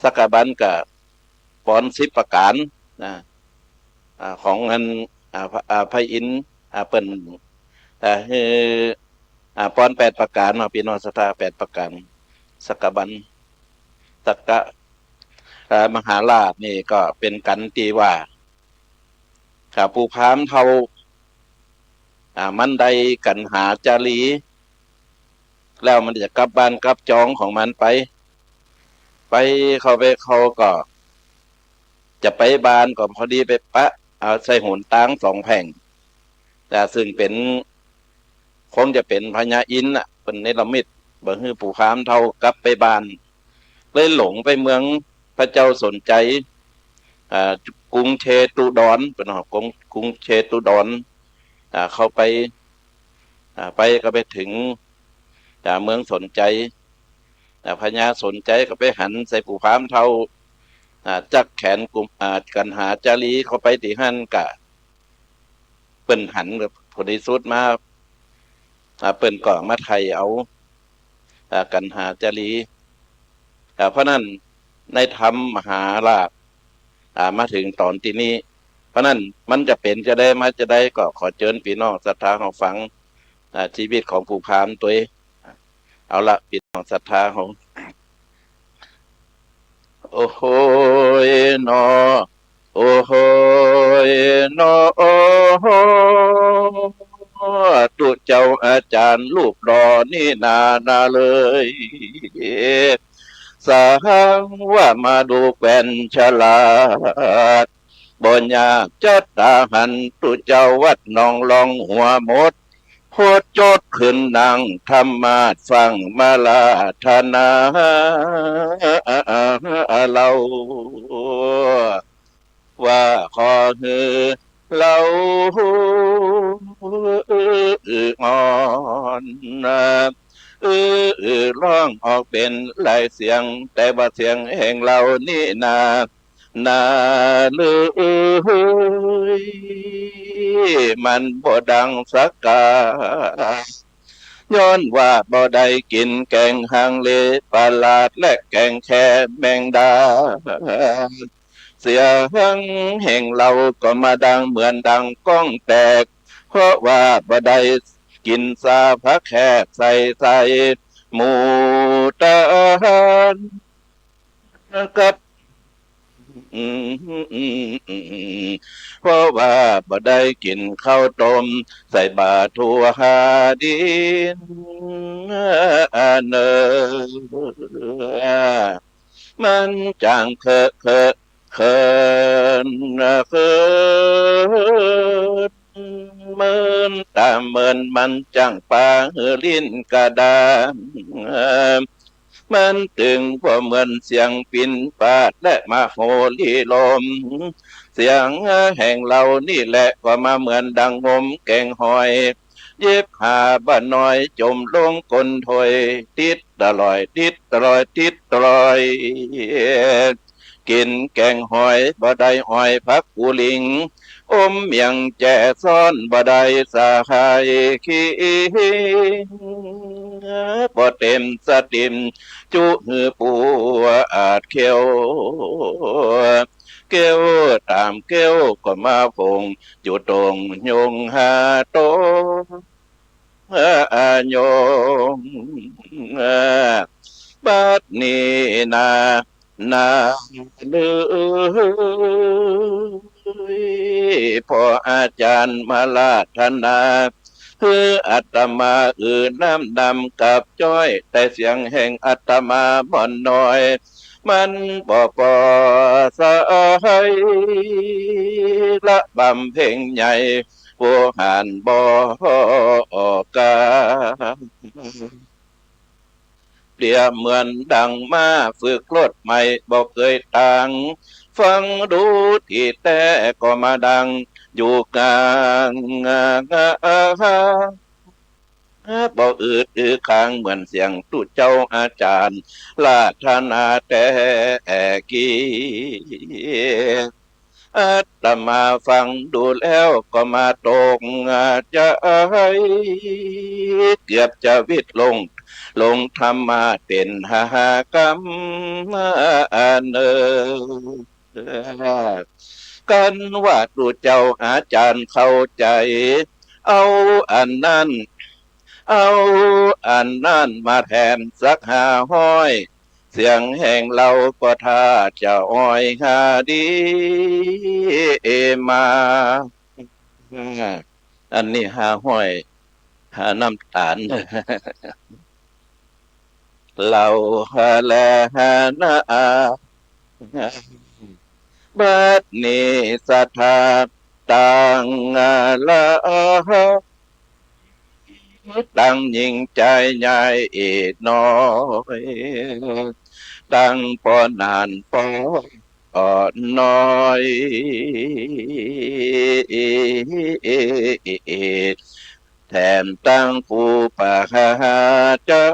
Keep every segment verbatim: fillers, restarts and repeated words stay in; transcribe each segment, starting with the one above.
สักกะบันก็ปอนสิบประก๋านนะ อ่า ของอัน อ่า พระ อ่า พระอินทร์ อ่า เปิ้น อ่า หื้อ อ่า ปอนแปดประก๋านเนาะ ปี้น้องศรัทธา แปดประก๋าน สักกะบัน สักกะ อ่า มหาราชนี่ก็เป๋นกั๋นตี้ว่า ถ้าปู่พราหมณ์เฒ่า อ่า มันได้กัณหาจารี แล้วมันจะกลับบ้านกลับจองของมันไป ไปเข้าไป เขาก็จะไปบ้านก็พอดีไปปะ อ่า ใส่หนตางสองแพร่ง แต่ซึ่งเป๋น คงจะเป๋นพญาอินทร์น่ะ เปิ้นเนรมิตบ่หื้อปู่พราหมณ์เฒ่ากลับไปบ้าน เลยหลงไปเมืองพระเจ้าสนชัย อ่า กรุงเชตุดร เปิ้นฮ้องกรุง กรุงเชตุดร อ่า เข้าไป อ่า ไปก็ไปเถิง อ่า เมืองสนชัย อ่า พญาสนชัยก็ไปหันใส่ปู่พราหมณ์เฒ่า อ่า จั๊กแขนกุม อ่า กัณหาจารีเข้าไปตี้หั้นกะ เปิ้นหัน ผลตี้สุดมา อ่า เปิ้นก็มาไถ่เอา อ่า กัณหาจารี อ่า เพราะนั้นในธรรมมหาราช อ่า มาเถิงต๋อนตี้นี้ เพราะนั้นมันจะเป๋นจาใดมาจาใดก็ขอเจิญปี้น้องศรัทธาเฮาฟัง อ่า จีวิตของปู่พราหมณ์ตวย เอาละ ปี้น้องศรัทธาเฮา โอ้โหยเนาะ โอ้โหยเนาะ โอ้โห ตุ๊เจ้าอาจ๋ารย์รูปหล่อนี่นานาเลย สังว่ามาดูแควนฉลาด บ่ยากจั๊ดต๋าหัน ตุ๊เจ้าวัดหนองลองหัวหมด โพสต์จดขึ้นนั่งธรรมาสน์ฟั่งมาราธนา เฮา ว่าขอหื้อเฮา อ่อน เออ ร้องออกเป๋นหลายเสียง แต่ว่าเสียงแห่งเฮานี่นา นาเลย มันบ่ดังสักกา ย้อนว่าบ่ได้กิ๋นแกงฮังเลปลาดและแกงแคแมงดา เสียงแห่งเฮาก็มาดังเหมือนดังก้องแตก เพราะว่าบ่ได้กิ๋นซาผักแขกใส่ใส่หมูตาล กับ เพราะว่าบ่ได้กิ๋นข้าวต้มใส่บ่าถั่วหาดิน เนอ มันจั่งเคินเคินเคิน เมินต๋าเมิน มันจั่งปาหื้อลิ้นกระด้าง มันตึงบ่เหมือนเสียงปิณฑบาตและมโหรีโลม เสียงแห่งเฮานี่แหละก็มาเหมือนดังงมแกงหอย หยิบหาบ่าน้อยจมลงก้นถ้วย ติ๊ดตะลอย ติ๊ดตะลอย ติ๊ดตะลอย กิ๋นแกงหอยบ่ได้อ้อยผักปูหลิง อมเมี่ยงแจ่ซ้อนบ่ได้สาหร่ายขิง บ่เต็มสะติ่มจุหื้อปูอาดเขี้ยว เกี้ยวต๋ามเกี้ยวก็มาผงอยู่ตรงยงหาตรง อาโยง บัดนี้นา นาเลย พ่ออาจ๋ารย์มาราธนา หื้ออาตมาอือน้ำนำกับจ้อย แต่เสียงแห่งอาตมาบ่อนน้อย มันบ่ปอสะไอละบำเพ็งใหญ่ ผู้หานบ่ออกกา เปรียบเหมือนดังม้าฝึกรถใหม่บ่เกยตาง ฟังดูตี้แต๊ก็มาดังอยู่กลาง บ่อืดอือคางเหมือนเสียงตุ๊เจ้าอาจ๋ารย์ราธนาแต่กี้ อาตมาฟังดูแล้วก็มาตกใจ๋ เกือบจะวิตลง ลงธรรมะเป๋นห้ากำเนิด กันว่าตุ๊เจ้าอาจ๋ารย์เข้าใจ๋ เอาอันนั้น เอาอันนั้นมาแถมสักห้าฮ้อย เสียงแห่งเฮาก็ถ้าจะอ้อยหาดีมา อันนี้ห้าฮ้อย หาน้ำต๋าล เฮาแลนา บัดนี้ศรัทธาตังหลาย ตังยิ่งใจ๋ใหญ่น้อย ตังป้อหนานป้อน้อย แถมตังผู้ปาจา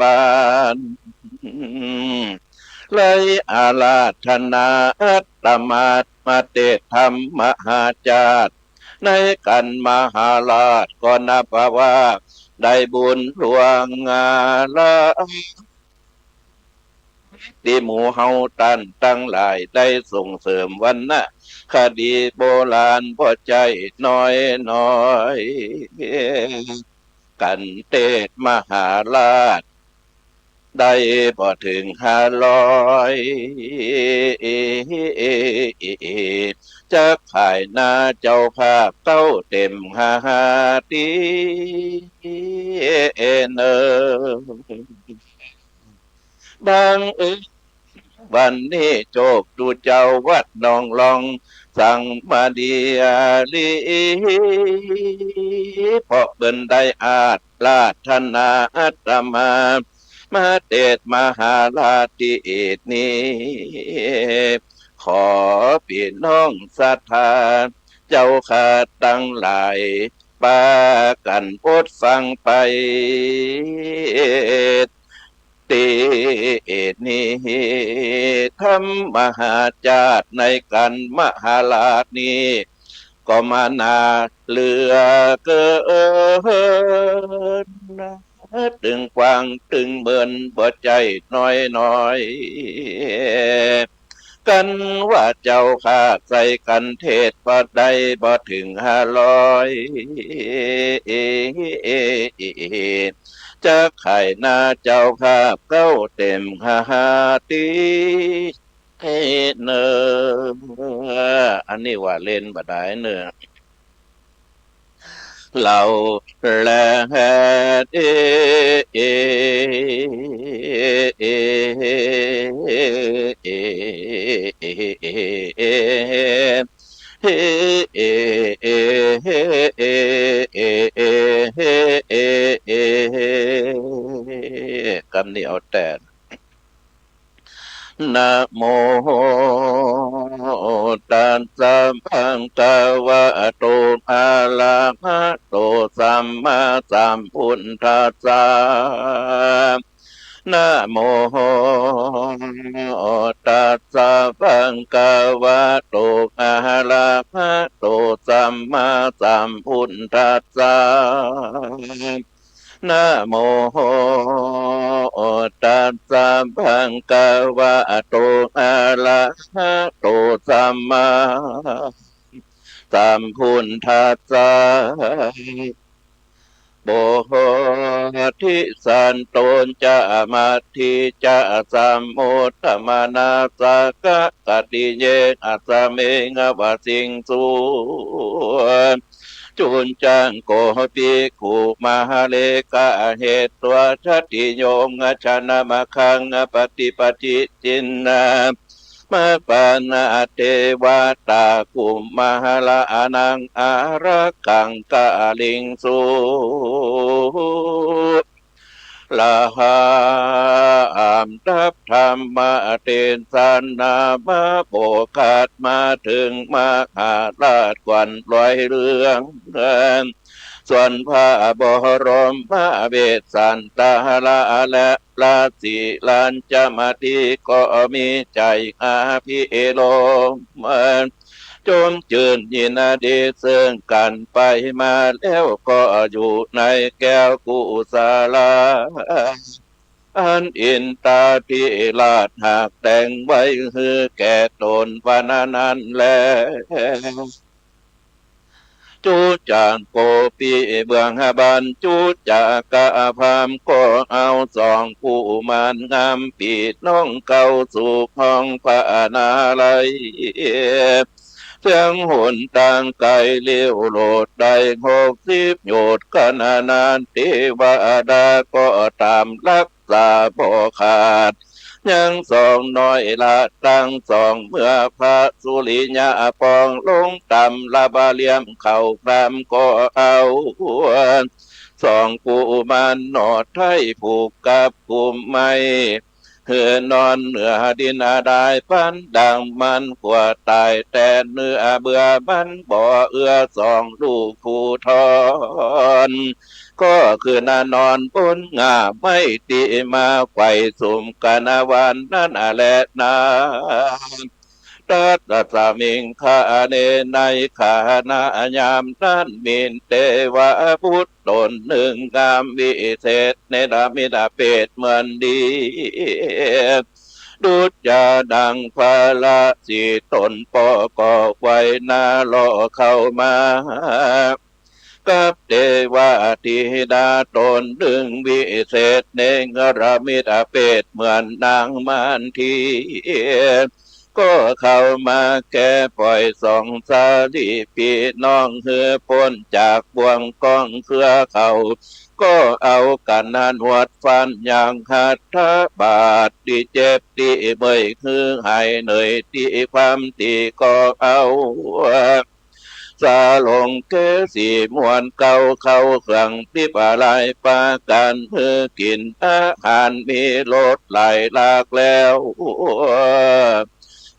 บาล เลยอาราธนาอาตมามาเตศน์ธรรมมหาจาติ ในกั๋นมหาราชก็นับว่าได้บุญหลวงหลาย ตี้หมู่เฮาต้านตังหลายได้ส่งเสริมวรรณคดีโบราณบ่ใจ้น้อยๆ กั๋นเตศน์มหาราช ได้บ่เถิงห้าร้อย จักขายนาเจ้าภาพเก๊าเต็มห้าตี้เน่อ บังเอิญวันนี้โจกตุ๊เจ้าวัดหนองล่องสังมาดีอาลี เพราะเปิ้นได้อาราธนาอาตมา มาเตศน์มหาราชตี้นี้ ขอปี้น้องศรัทธาเจ้าข้าตังหลาย ปากั๋นอดฟังไป ตี้นี้ ธรรมมหาจาติในกั๋นมหาราชนี้ ก็มานาเหลือเกิน ตึงกว้างตึงเมินบ่ใจ้น้อยๆ กั๋นว่าเจ้าข้าใส่กั๋นเทศน์บ่ได้บ่เถิงห้าร้อย จักขายนาเจ้าภาพเก๊าเต็มห้าตี้เน่อ อันนี้ว่าเล่นบ่ได้เน่อ เฮาแลเอ กำนี้เอาแต่ นะโม ตัสสะ ภะคะวะโต อะระหะโต สัมมาสัมพุทธัสสะ นะโม ตัสสะ ภะคะวะโต อะระหะโต สัมมาสัมพุทธัสสะ นะโม ตัสสะ ภะคะวะโต อะระหะโต สัมมาสัมพุทธัสสะ โพธิสัตโต จะ มัตถิจะ สะ โมทะ มะนะสะ กะ กะติเย อะสะเมง อะวะสิงสุ จุนจัง โก ภิกขุ มหะเลกะ อะเหตวา ชะติโยง อะชะนะมะคัง อะปะติปะจิจฉินนา มะปานา เตวะตา กุมมะหะละ อะนัง อารักขัง กะลิงสุ ลาหามดับธรรมเตสนามาโผกาดมาเถิงมหาราชขวัญลอยเรือง ส ส่วนพระบรมเวสสันดาลาและพระศรีลัญจมติก็มีใจ๋อภิรมย์ จมจื้นยินดีซึ่งกั๋นไปมาแล้วก็อยู่ในแก้วกุศลา อันอินทาธิราชหากแต่งไว้หื้อแก่ต๋นวันนั้นแล จุจักโกปิเบื้องบนจุจักกะพราหมณ์ก็เอาสองกุมารงามปี้น้องเข้าสู่ห้องพระนารายณ์ เถิงหนตางไก๋เลี้ยวโลดได้หกสิบโยชน์ ขณะนั้นเตวดาก็ต๋ามรักษาบ่ขาด ยังสองน้อยละตังสอง เมื่อพระสุริยะปองลงต่ำ ละบาเหลี่ยมเขาพราหมณ์ก็เอาสองกุมารหนอไท้ผูกกับกุมไม้ หื้อนอนเหนือดินได้ปันดังมันกั๋วต๋าย แต่เนื้อเบื่อมันบ่เอื้อสองลูกผู้ทอน ก็ขึ้นนอนบนง่าไม้ตี้มาไขว่สุมกั๋นวันนั้นแลนา ตัสสมิงคเน ในขณะยามนั้น มินเตวะ บุตรต๋นนึ่งงามวิเศษ เนรมิตเปรตเหมือนดี ดุจดังพระราศีต๋นประกอบไว้นา เลาะเข้ามา กับเตวะธิดาต๋นนึ่งวิเศษ เนรมิตเปรตเหมือนนางมานที ก็เข้ามาแก้ป่อยสองสาลีปี้น้อง หื้อป๊นจากบ่วงกองเครือเขา ก็เอากั๋นหนวดฟันอย่างหัตถบาท ตี้เจ็บตี้เมื่อย หื้อหายเหนื่อยตี้ความตี้ก็เอา สาลงเกสีม้วนเกล้าเข้าเครื่องปิ๊บหลายประก๋าน หื้อกิ๋นอาหารมีรสหลายหลากแล้ว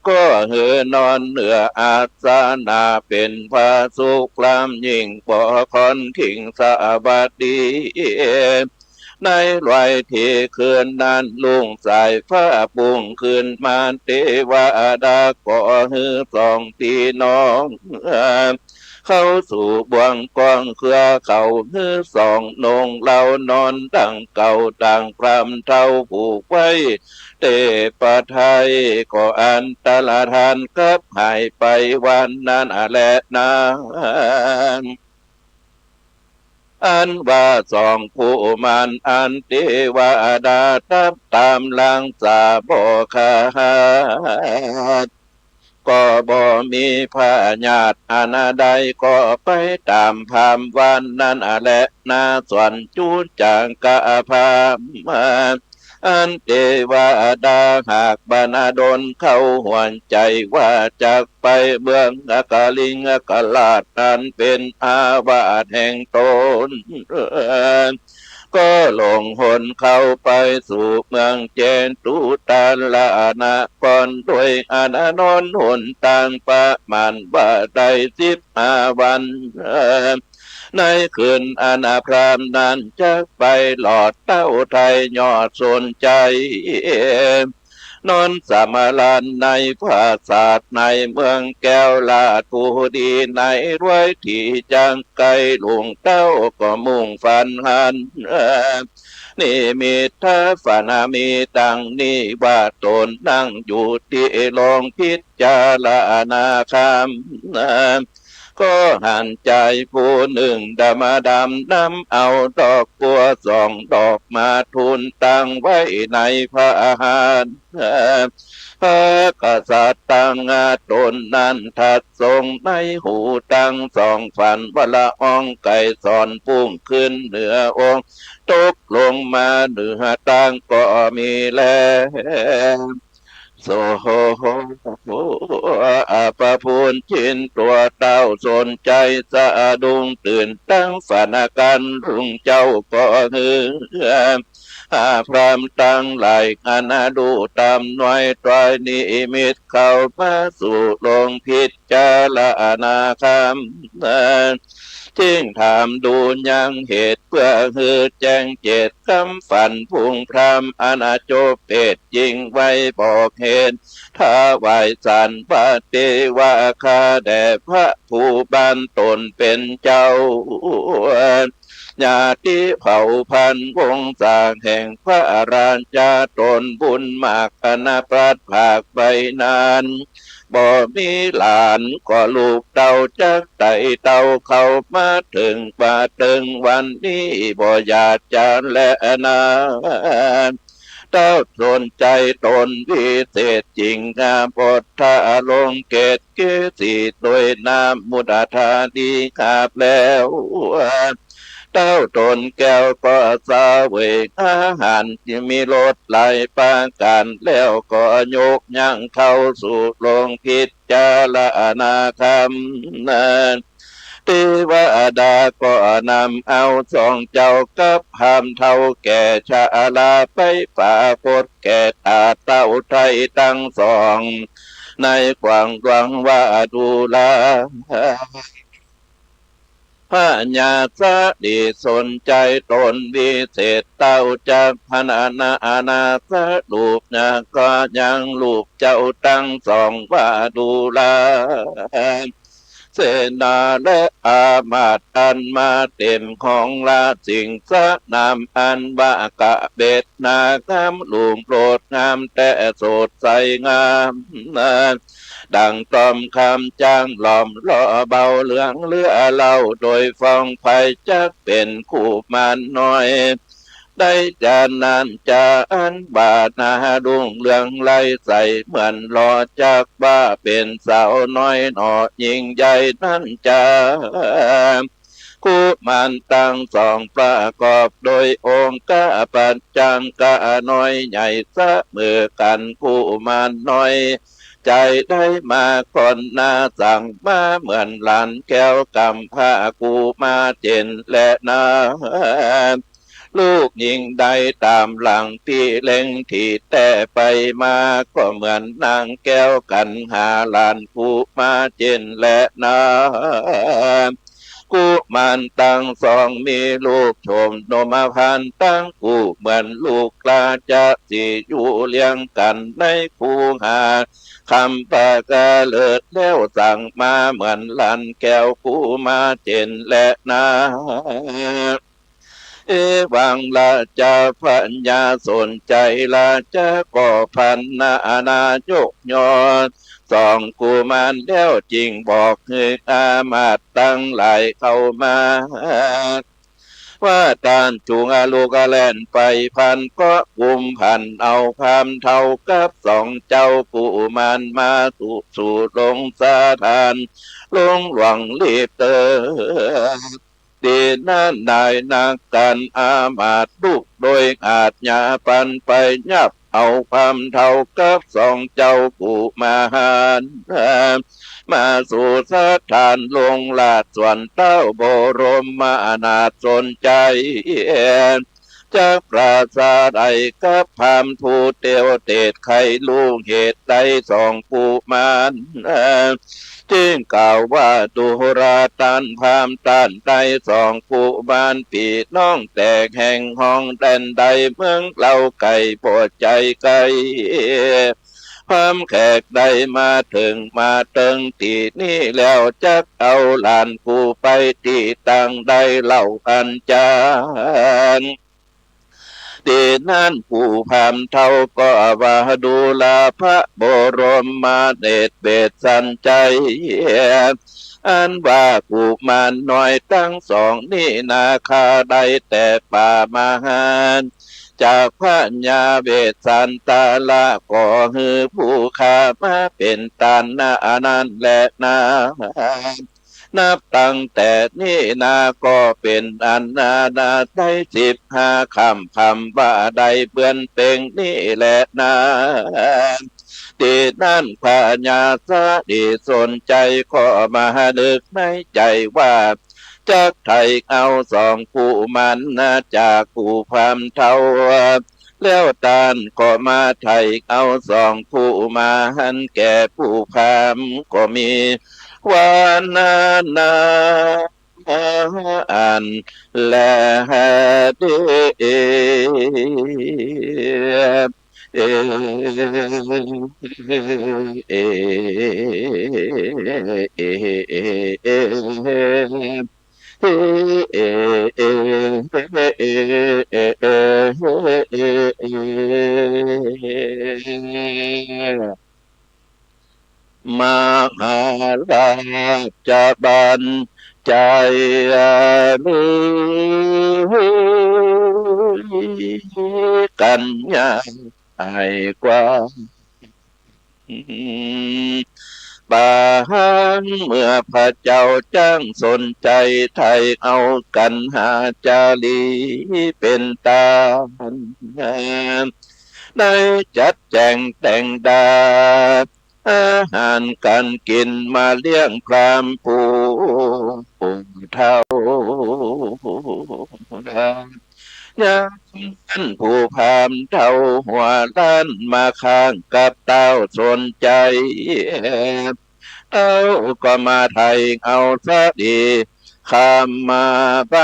ก็หื้อนอนเหนืออาสนะเป๋นผาสุขล้ำยิ่ง บ่ค่อนขิ้งสวัสดี ในรอยตี้คืนนั้นรุ่งสายฟ้าปุ้งขึ้นมา เตวดาก็หื้อสองปี้น้อง เข้าสู่บ่วงกองเครือเขา หื้อสองนงเหล้านอนดังเก่า ดังพราหมณ์เฒ่าผูกไว้ เตปะไทยก็อันตรธานกับหายไปวันนั้นแลนา อันว่าสองกุมารอันเตวดาทับต๋ามรักษาบ่ขาด ก็บ่มีพยาธิอันใด ก็ไปต๋ามพราหมณ์วันนั้นแลนา ส่วนจุจักกะพราหมณ์ อันเตวดาหากบันดลเข้าหัวใจ๋ว่าจักไปเมืองอกลิงกราช อันเป๋นอาวาสแห่งต๋น ก็หลงหนเข้าไปสู่เมืองเจตุตรานคร โดยอันนนหนตางประมาณว่าได้สิบห้าวัน ในคืนอันพราหมณ์นั้นจักไปหลอดเต้าไท้ยอดสนใจ๋ นอนสำราญในปราสาทในเมืองแก้วราชบุรี ในรวยตี้จักไกลลุงเต้าก็มุ่งฝันหัน นิมิตฝันมีดังนี้ว่า ต๋นนั่งอยู่ตี้โลงพิจารณาธรรม ก็หันจายผู้นึ่งดำดำ นำเอาดอกบัวสองดอกมาทูลตั้งไว้ในพระหัตถ์ พระกษัตริย์ตังต๋นนั้นตรัสทรงในหูตังสอง ฝันว่าละอองไกรสรปุ้งขึ้นเหนือองค์ ตกลงมาเหนือตังก็มีแล โส พระพุทธจินตัวเต้าสนใจ๋สะดุ้งตื่นตังฝันกั๋น ลุงเจ้าก็หื้อ อาพราหมณ์ตังหลายอันดูต๋ามน้อยตวยนิมิตเข้ามาสู่โลงพิจารณาธรรม จึงถามดูยังเหตุ เปื้อหื้อแจ้งเจต กำฝันพุงพราม อันจบเปต จึงไว้บอกเหตุ ถวายสารว่า เตวา ข้าแด่พระผู้บานต๋นเป๋นเจ้า ญาติเผ่าพันธุ์วงศาแห่งพระราชา ต๋นบุญมาก อันพลัดพรากไปนาน บ่มีหลาน ก็ลูกเต้าจักไต่เต้า เข้ามาเถิงว่าเถิงวันนี้ บ่อยากจะแลนา เต้าสนใจต๋นวิเศษจริง อาบทาลงเกตเกสี โดยน้ำมุทธาดีกราบแล้ว เต้าต๋นแก้วก็เสวยอาหาร ที่มีรสหลายประก๋าน แล้วก็ยกย่างเข้าสู่โลงพิจารณาธรรม เตวดาก็นำเอาสองเจ้ากับพราหมณ์เฒ่าแก่ชราไปปรากฏแก่ต๋าเต้าไทยตังสอง ในขวางหลวงวาดูรา พญาสะดีสนใจต๋นวิเศษ เต้าจักพรรณนานาสรูป นาก็ยังรูปเจ้าตังสองวาดูรา เสนาและอามาตย์อันมาเต๋มของราชสิงสนาม อันว่ากะเบดนางามลุ่งโลดงามแต่สดใสงาม ดังตอมคำจ้างหลอมหล่อเบาเหลืองเลือเล่า โดยฟองไพรจักเป๋นกุมารน้อย ได้จานั้นจา อันว่านารุ่งเรืองไร้ใส เหมือนหล่อจักว่าเป๋นสาวน้อยหน่อยิ่งใหญ่นั้นจา กุมารตังสองประกอบโดยองค์กะปัจจังกะน้อยใหญ่เสมอกั๋น กุมารน้อย ใจ๋ได้มาก่อนนา สั่งมาเหมือนหลานแก้วก๋ำพร้า กุมาเจนแลนา ลูกหญิงได้ต๋ามหลังปี้เล็งตี้แต๊ไปมา ก็เหมือนนางแก้วกั๋นหาหลานกุมาเจนแลนา กุมารตังสองมีรูปโฉมนมภัณฑ์ตังคู่ เหมือนลูกราชสีห์อยู่เรียงกั๋นในคูหา คำปะกะเลิศแล้วสั่งมาเหมือนหลานแก้วกุมาเจนแลนา เอวังราชาพญาสนใจราชาก็พรรณนายกยอ สองกุมารแล้วจึงบอกหื้ออามาตย์ตังหลายเข้ามา ว่าต้านจุ่งอลุกแล่นไปพัน ก็กุมผันเอาพราหมณ์เฒ่ากับสองเจ้ากุมารมาสู่ สู่โลงสถาน โลงหลวงลีบเติบ ตี้นั้นนายนักการอามาตย์ลุกโดยอาชญาปันไปยับเอาพราหมณ์เฒ่ากับสองเจ้ากุมาร มาสู่สถานโลงราชสวนเต้าบรมนาถสนใจ จักปราศรัยกับพราหมณ์ผู้เตียวเตศ ใค่ฮู้เหตุใดสองกุมาร จึงกล่าวว่า ดูราต้านพราหมณ์ต้านได้สองกุมาร ปี้น้องแตกแห่งห้องแดนใด เมืองเล่าไก๋บ่ใจ้ใก้ พราหมณ์แขกได้มาเถิงมาเติงตี้นี้แล้ว จักเอาหลานกูไปตี้ตังใดเล่าอันจารย์ ตี้นั้นกูพราหมณ์เฒ่าก็ว่า ดูราพระบรมเดชเวสสันชัย อันว่ากุมารน้อยตังสองนี้นา ข้าได้แต่ปรารถนา จากพญาเวสสันตระ ก็หื้อผู้ข้ามาเป๋นต้านนาอันนั้นแลนา นับตั้งแต่นี้นาก็เป๋นอันนานาได้สิบห้าค่ำ คำว่าได้เปื้อนเป๋งนี้แลนา ตี้นั้นพญาสะดีสนใจก็มานึกในใจ๋ว่า จักไถ่เอาสองกุมารนาจากกูพราหมณ์เฒ่า แล้วต้านก็มาไถ่เอาสองกุมารแก่ผู้พราหมณ์ ก็มีว่านานา อันแลเด มหาราชบัญจัยหรือกัญญา ไอ้กว้าง ปางเมื่อพระเจ้าจ้างสนใจ๋ไถ่เอากัณหาจารีเป๋นต้าน ได้จัดแจ๋งแต่งดา อาหารก๋านกิ๋นมาเลี้ยงพราหมณ์ผู้เฒ่า ยามนั้นผู้พราหมณ์เฒ่าหัวล้านมาข้างกับต้าวสนใจ๋ ต้าวก็มาไถ่เอาสาลีข้ามมาไป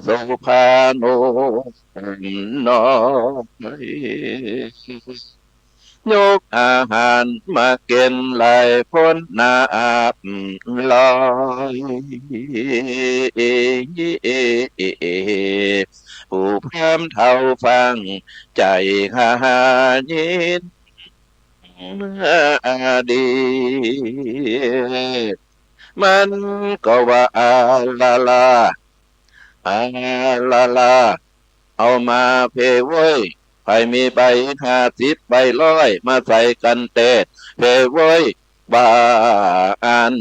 โสภาหนุ่มน้อย ยกอาหารมากิ๋นหลายคนนับร้อย ผู้พราหมณ์เฒ่าฟังใจ๋หายินดี มันก็ว่า อาลาลา อาลาลา เอามาเพเว้ย ใผมีใบห้าสิบใบร้อยมาใส่กั๋นเต๊ดเพเว้ย บ่าอั้น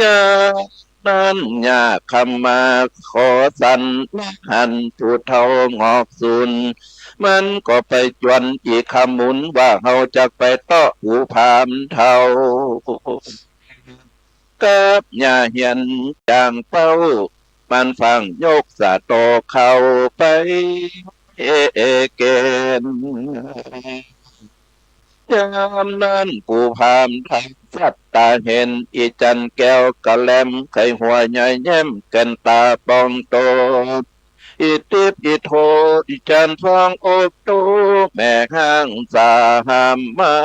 ยามนั้นยาคำมาขอสันหันผู้เฒ่างอกสุน มันก็ไปจวนอีกคำหมุนว่าเฮาจักไปเตาะผู้พราหมณ์เฒ่า กับย่าเฮียนจางเป้า มันฟังยกสะโตเข้าไปเอเกณฑ์ ยามนั้นผู้พราหมณ์เฒ่าสัตตาเห็น อีจันแก้วกะแลม ไข่หัวใหญ่แย้มแก่นต๋าปองโต อีติ๊บอีโท อีจันทร์ฟองอบโต แม่ฮ้างสาหามไม้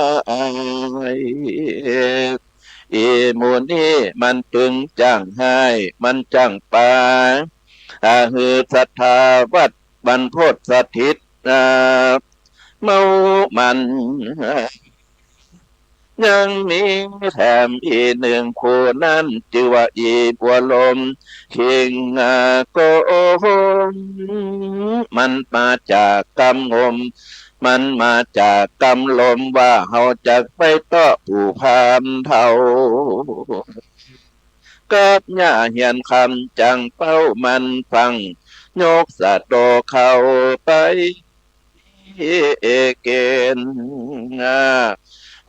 อีหมู่นี้มันตึงจ้างฮ้าย มันจ้างปา อาหือศรัทธาวัดบรรพตสถิต อ่า เมามัน ยังมีแถมอีกนึ่งคู่นั้น จื้อว่าอีบัวลม คิงโกม มันมาจากกำงม มันมาจากกำลม ว่าเฮาจักไปเตาะผู้พราหมณ์เฒ่า กับย่าเฮียนคำจางเป้า มันฟังยกสะโตเข้าไป เอเกณฑ์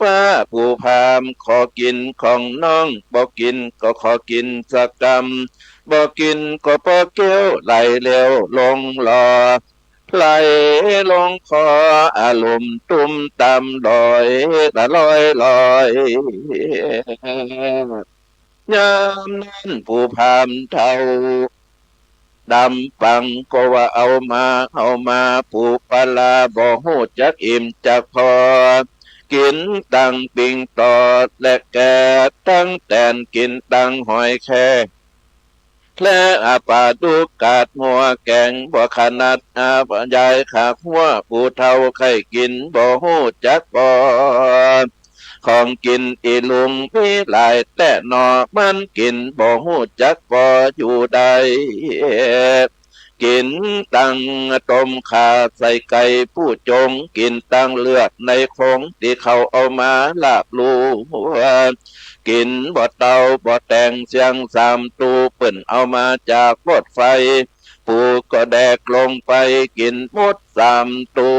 ว่าผู้พราหมณ์ขอกิ๋นของน้อง บ่กิ๋นก็ขอกิ๋นสักกำ บ่กิ๋นก็ปอเกี้ยวไหลเร็วลงหล่อ ไหลลงคอ อารมณ์ตุ้มตามลอยละลอยลอย ยามนั้นผู้พราหมณ์เฒ่า ดำปังก็ว่า เอามา เอามา ผู้ปลาบ่ฮู้จักอิ่มจักพอ กิ๋นตังปิงตอดและแกะตังแตน กิ๋นตังหอยแครง และอาปลาดุกกาดหัวแก๋ง บ่ขนาดอาปลายายขากหัว ผู้เฒ่าใค่กิ๋นบ่ฮู้จักปอ ของกิ๋นอีลุงมีหลายแต๊หนอ มันกิ๋นบ่ฮู้จักปออยู่ใด กิ๋นตังต้มข่าใส่ไก่ผู้จง กิ๋นตังเลือดในโขงตี้เขาเอามาลาบลู่ กิ๋นบ่เต้าบ่แตงเสียงสามตู้ เปิ้นเอามาจากรถไฟ ปู่ก็แดกลงไปกิ๋นหมดสามตู้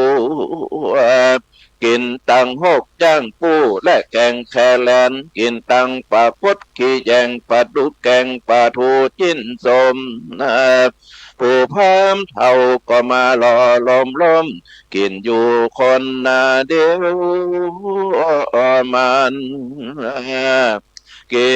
กิ๋นตังหกจ้างปู้และแก๋งแคแลน กิ๋นตังปลาคดขี้แยง ปลาดุกแก๋ง ปลาทู๋จิ๊นส้ม ผู้ ปู่พราหมณ์เฒ่าก็มาหล่อหลอมล้อม กิ๋นอยู่คนนาเดียวมัน กิ๋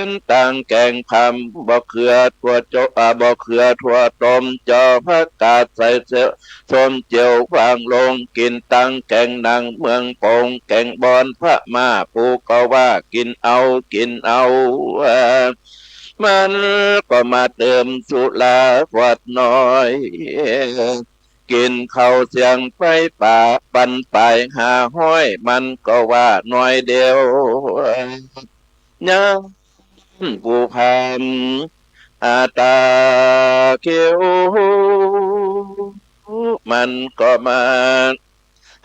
นตังแก๋งผำ บ่เขือถั่วจก อ่า บ่เขือถั่วต้ม จอผักกาดใส่เส้นส้มเจียววางลง กิ๋นตังแก๋งหนังเมืองโป๋ง แก๋งบอนพม่า ปู่ก็ว่ากิ๋นเอา กิ๋นเอา มันก็มาเติมสุราขวดน้อย กิ๋นข้าวเสี้ยงไปป๋า ปันป๋ายห้าฮ้อย มันก็ว่าหน่อยเดียว ยามปู่พราหมณ์อาต๋าเขียว มันก็มา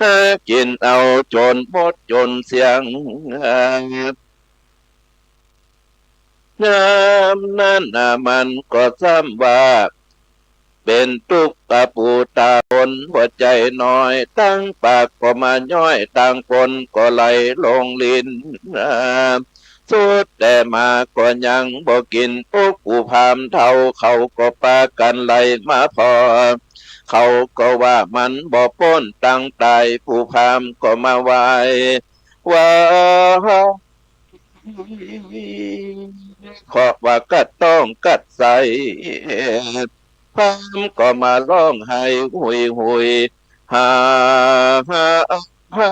หากิ๋นเอาจ๋นหมดจ๋นเสี้ยง ยามนั้นน่ะมันก็ซ้ำว่า เป๋นตุ๊กข์ต๋าปู่ต๋าคนหัวใจ๋น้อย ตังปากก็มาย้อย ตังก้นก็ไหลลงลิ้น สุดแต่มาก็ยังบ่กิ๋น โอ้ ปู่พราหมณ์เฒ่าเขาก็ปากั๋นไหลมาผ่อ เขาก็ว่ามันบ่ป๊นตังต๋าย ปู่พราหมณ์ก็มาไหว้ ว่า ขอว่ากัดต้องกัดใส่ พราหมณ์ก็มาฮ้องไห้หุยหุย ฮ่า ฮ่า ฮ่า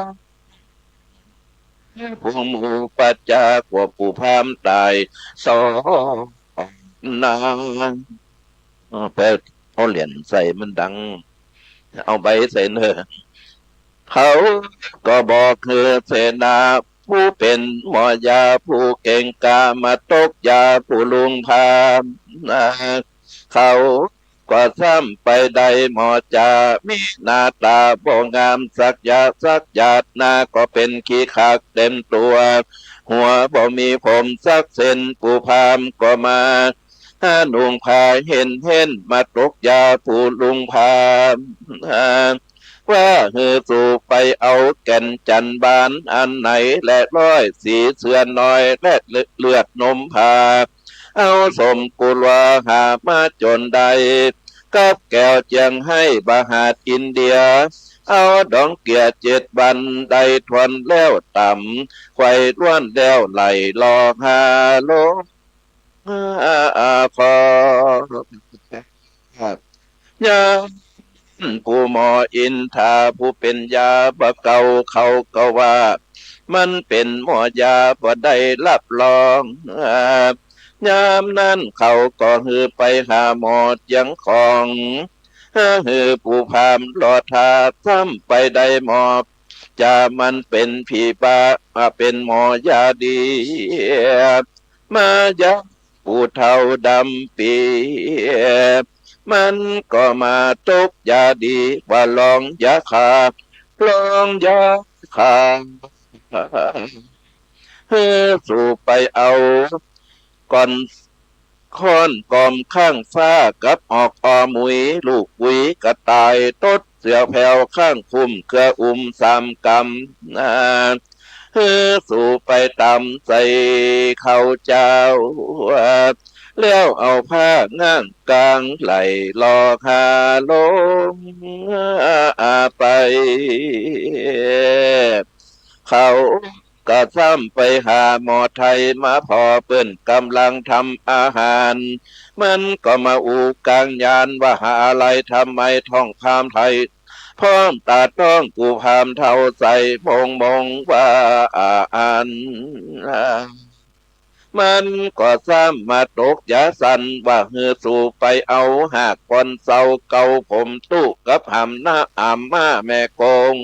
พวกหมู่ปัจจากว่าปู่พราหมณ์ต๋ายสองนาง เออ ไปเอาเหรียญใส่มันดัง เอาใบใส่เน่อ เขาก็บอกหื้อเสนา ผู้เป๋นหมอยาผู้เก่งกล้า มาตกยาปู่ลุงพราหมณ์ เขาก็ซ้ำไปได้หมอจ๋า มีหน้าต๋าบ่งามสักอย่างสักหยาด หน้าก็เป๋นขี้ขากเต็มตั๋ว หัวบ่มีผมสักเส้น ปู่พราหมณ์ก็มา หานุ่งผ้าเห็นเห็น มาตกยาปู่ลุงพราหมณ์ ว่าหื้อสูไปเอาแก่นจันทร์บานอันไหน และร้อยสีเสื้อน้อย และเลือดนมผา เอาส้มกุหลาบหามาจ๋นได้ กับแก้วเจียงไฮ้บาหาดอินเดีย เอาดองเกี้ยเจ็ดวันได้ถ้วนแล้วต๋ำ ไขว่ล้วนแล้วไหล่ลอกหาลง อา อา ขอ ยามปู่หมออินทาผู้เป๋นยาบ่าเก่า เขาก็ว่ามันเป๋นหมอยาบ่ได้ฮับรอง ยามนั้นเขาก็หื้อไปหาหมอเจียงของ หื้อปู่พราหมณ์รอท่า ซ้ำไปได้หมอจ๋า มันเป๋นผีบ้า มาเป๋นหมอยาดี มายาปู่เฒ่าดำปี๋ มันก็มาตกยาดี ว่าลองยาฆ่า ลองยาฆ่า หื้อสูไปเอา ก้อน ค้อนกอมข้างฟ้า กับออกออหมุย ลูกกุยกระต่าย ตดเสียวแผวข้างคุ้ม เกืออุ้มสามกำ หื้อสูไปต๋ำใส่ข้าวเจ้า แล้วเอาผ้าง้างกลางไหล่ลอกหาลงไป เขา ก็ซ้ำไปหาหมอไทยมาผ่อ เปิ้นก่ำลังทำอาหาร มันก็มาอู้กางยานว่าหาอะไร ทำไมท้องพราหมณ์ไทย พร้อมต๋าต้องปู่พราหมณ์เฒ่าใส่มงมงว่าอัน มันก็ซ้ำมาตกยาสันว่าหื้อสูไปเอาหากก้อนเสาเก่าผมตู้กับหำหน้าอำม่าแม่กง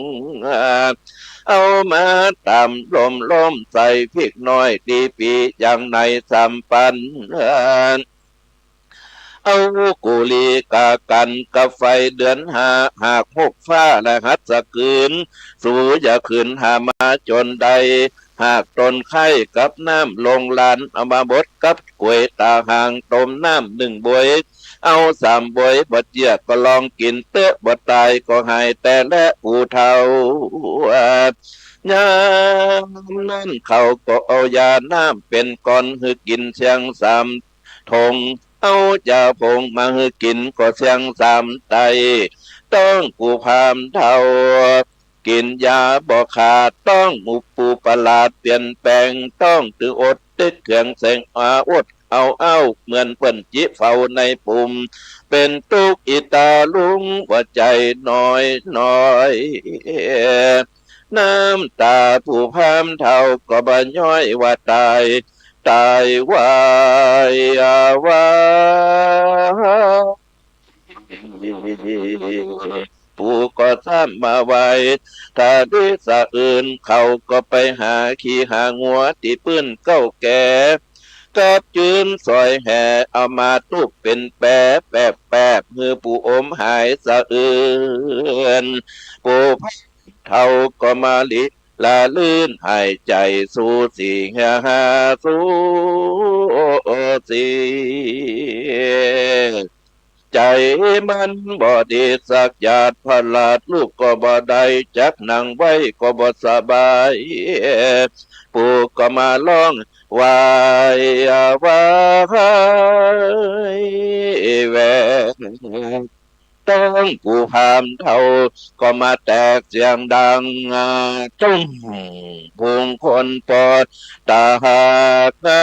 เอามาต๋ำล้มๆ ใส่พริกน้อยตี้ปี๋อย่างในสามปัน เอากุลีกากั๋นกับไฟเดือนห้า หากฮกฟ้าและหัดสะกืน สูอย่าขืนหามาจ๋นได้ หากต้นไคร้กับน้ำลงหลาน เอามาบดกับก๋วยต๋าหาง ต้มน้ำนึ่งบวย เอาสามบวย บ่เจื้อก็ลองกิ๋นเต๊อะ บ่ต๋ายก็หายแต๊แล ปู่เฒ่า ยามนั้นเขาก็เอายาน้ำเป๋นก้อนหื้อกิ๋นเสี้ยงสามถง เอายาผงมาหื้อกิ๋นก็เสี้ยงสามไต ต้องปู่พราหมณ์เฒ่า กิ๋นยาบ่ขาด ต้องอุปูปราชเปลี่ยนแปลง ต้องตึงอดตึกเคืองแสงอาอดเอาเอ้า เหมือนเปิ้นจิเฝ้าในปุ่ม เป๋นตุ๊กข์อิตาลุง หัวใจ๋น้อยน้อย น้ำต๋าปู่พราหมณ์เฒ่าก็บ่ย้อยว่าต๋าย ต๋ายวายวา ปู่ก็ซ้ำมาไหว้ ถ้าดีสะอื่นเขาก็ไปหาขี้หางัวตี้ปื้นเก๊าแก่ กับจื้นสอยแหเอามาตุ๊บเป๋นแปแปบๆ หื้อปู่อมหายสะอื่น ปู่พราหมณ์เฒ่าก็มาหลีละลื่นหายใจ๋สูสีหาสูสี ใจ๋มันบ่ดีสักหยาด พระราชลูกก็บ่ได้ จักนั่งไหว้ก็บ่สบาย ปู่ก็มาฮ้องวายวายแว ต้องปู่พราหมณ์เฒ่าก็มาแตกเสียงดัง ตุ้ม พุงคนปอดตาย เพรา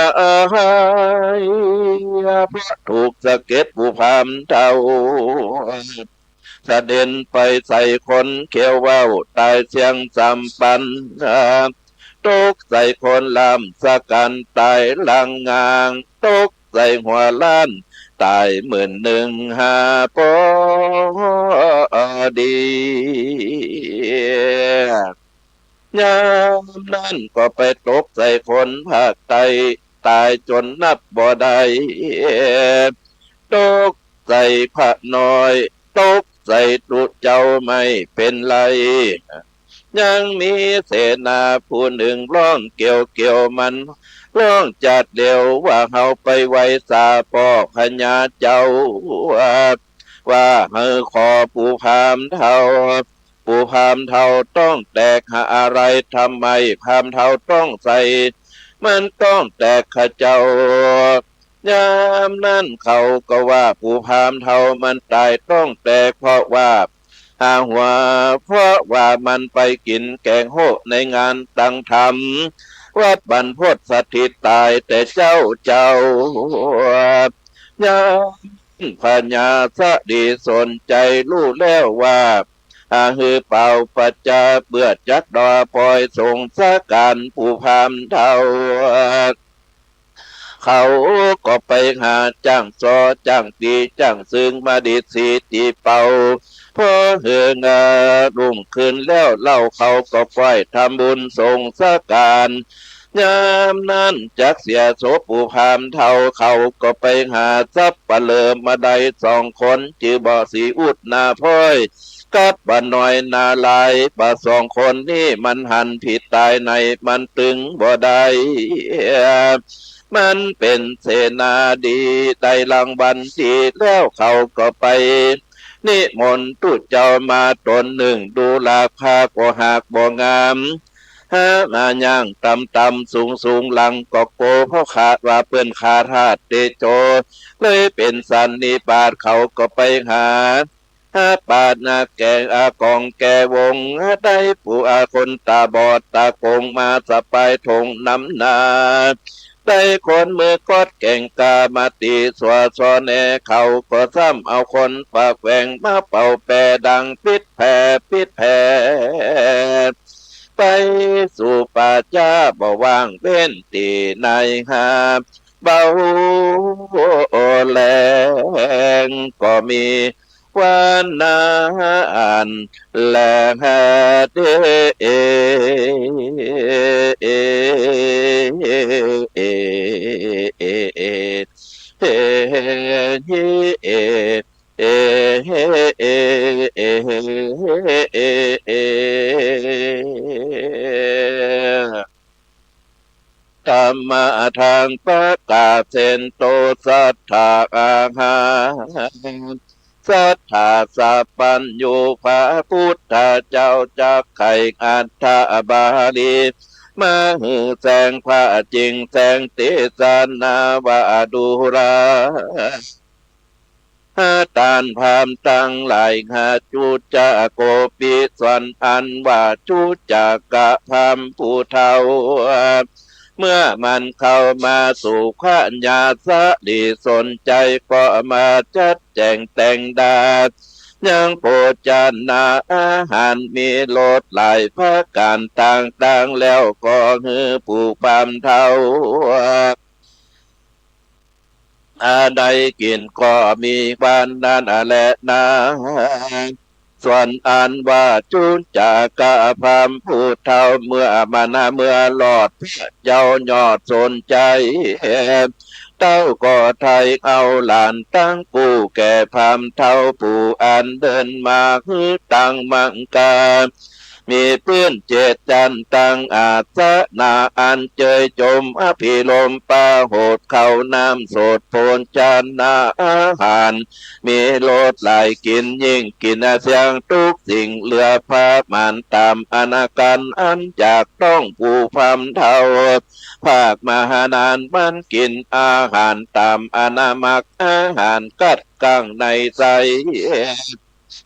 ะถูกสะเก็ดปู่พราหมณ์เฒ่า สะเด็นไปใส่คนเขียวว่าว ต๋ายเสียงสามปัน ตกใส่คนล่ำสะกั๋นต๋ายหลังงาง ตกใส่หัวล้านต๋ายหมื่นนึ่งห้าปอดี ยามนั้นก็ไปตกใส่คนภาคใต้ ต๋ายจ๋นนับบ่ได้ ตกใส่พระน้อย ตกใส่ตุ๊เจ้าไม่เป๋นไร ยังมีเสนาผู้นึ่งฮ้องเกี่ยวๆ มันฮ้องจัดเร็วว่า เฮาไปไหว้สาป้อพญาเจ้า ว่าหื้อขอปู่พราหมณ์เฒ่า ปู่พราหมณ์เฒ่าต้องแตกหาอะไร ทำไมพราหมณ์เฒ่าต้องใส่ มันต้องแตกข้าเจ้า ยามนั้นเขาก็ว่า ปู่พราหมณ์เฒ่ามันต๋ายต้องแตก เพราะว่าหาหัว เพราะว่ามันไปกิ๋นแก๋งโฮะในงานตังธรรม วัดบรรพตสถิตต๋ายแต่เจ๊าเจ้า ยามพญาสะดีสนใจ๋ฮู้แล้วว่า อาหือเป่าประจาเปื้อจักดอปอยสงสการปู่พราหมณ์เฒ่า เขาก็ไปหาจ้างซอจ้างตี๋จ้างซึ่งมาดีดสีตี๋เป่า พอเฮืองารุ่งขึ้นแล้วเล่า เขาก็ป้อยทำบุญสงสการ ยามนั้นจักเสียศพปู่พราหมณ์เฒ่า เขาก็ไปหาสัปเหร่อมาได้สองคน จื้อบ่อสีอุดนาพ้อย กับบ่อน้อยนาลาย บ่าสองคนนี้มันหันผิดต๋ายใน มันตึงบ่ได้ มันเป๋นเสนาดี ได้รางวัลดี แล้วเขาก็ไปนิมนต์ตุ๊เจ้ามาต๋นนึ่ง ดูราคาก็หากบ่งาม หามาย่างต่ำๆ สูงๆ หลังก็โก เพราะขาดว่าเปิ้นขาดธาตุเตโจ เลยเป๋นสันนิบาต เขาก็ไปหา หาปานาแกงอากองแก่วง ได้ปู่อาคนต๋าบอดต๋าโก๋งมาสะปายถงนำหน้า ได้คนมือกอดแก๋งกามาตี๋สัวซอแหน่ เขาก็ซ้ำเอาคนปากแหว่งมาเป่าแปดังปิ๊ดแผดปิ๊ดแผด ไปสู่ป่าจ๊าบ่ว่างเว้นตี้ไหนหา เบาแลงก็มีวันนั้นแลเด้ เอ เอ เอ เอ ธัมมาทัง ปะกาเสนโต สัตถาอาหา สัตถาสัพพัญญู พระพุทธเจ้าจักไขอัฏฐบาลี มาหื้อแสงผ้าเจิ่งแสงเตสนาว่าดูรา หาต้านพราหมณ์ตังหลาย หาจุจจะโกปิ ส่วนอันว่าจุจจะกะพราหมณ์ผู้เฒ่า เมื่อมันเข้ามาสู่ขวาญาสาลีสนใจ๋ก็มาจัดแจ๋งแต่งดา ยังโภจนาอาหารมีรสหลายประก๋านต่างๆ แล้วก็หื้อผู้พราหมณ์เฒ่า อาได้กิ๋นก็มีปานนั้นแลนา ส่วนอันว่าจุจจะกะพราหมณ์ผู้เฒ่า เมื่อมันเมื่อรอดเย้ายอดสนใจ๋ เต้าก็ไถ่เอาหลานตังกู้แก่พราหมณ์เฒ่าผู้อันเดินมาหื้อตังมังกา มีปื้นเจ็ดจั๊นตังอาสนะอันเจยจมอภิรมย์ประโหตเข้าน้ำสดโภจนาอาหาร มีรสหลายกิ๋นยิ่งกิ๋นเสี้ยงกู้สิ่งเหลือประมาณต๋ามอันกั๋นอันอยากต้องผู้พราหมณ์เฒ่า ภาคมหานานมันกิ๋นอาหารต๋ามอันมักอาหารกัดกั๋งในใส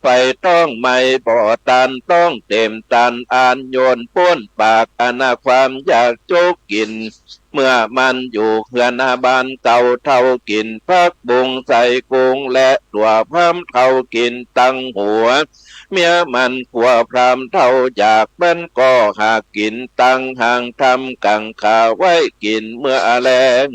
ไปต้องไม่บ่ตันต้องเต็มตันอันโยนป๊นปากอันความอยากจุกิ๋น เมื่อมันอยู่เฮือนบ้านเก่าเฒ่ากิ๋นผักบุ้งใส่กุ้งและตั๋วพราหมณ์เฒ่ากิ๋นตังหัว เมียมันขัวพราหมณ์เฒ่าอยากมันก็หากกิ๋นตังหางทำกั๋งขาไว้กิ๋นเมื่อแลง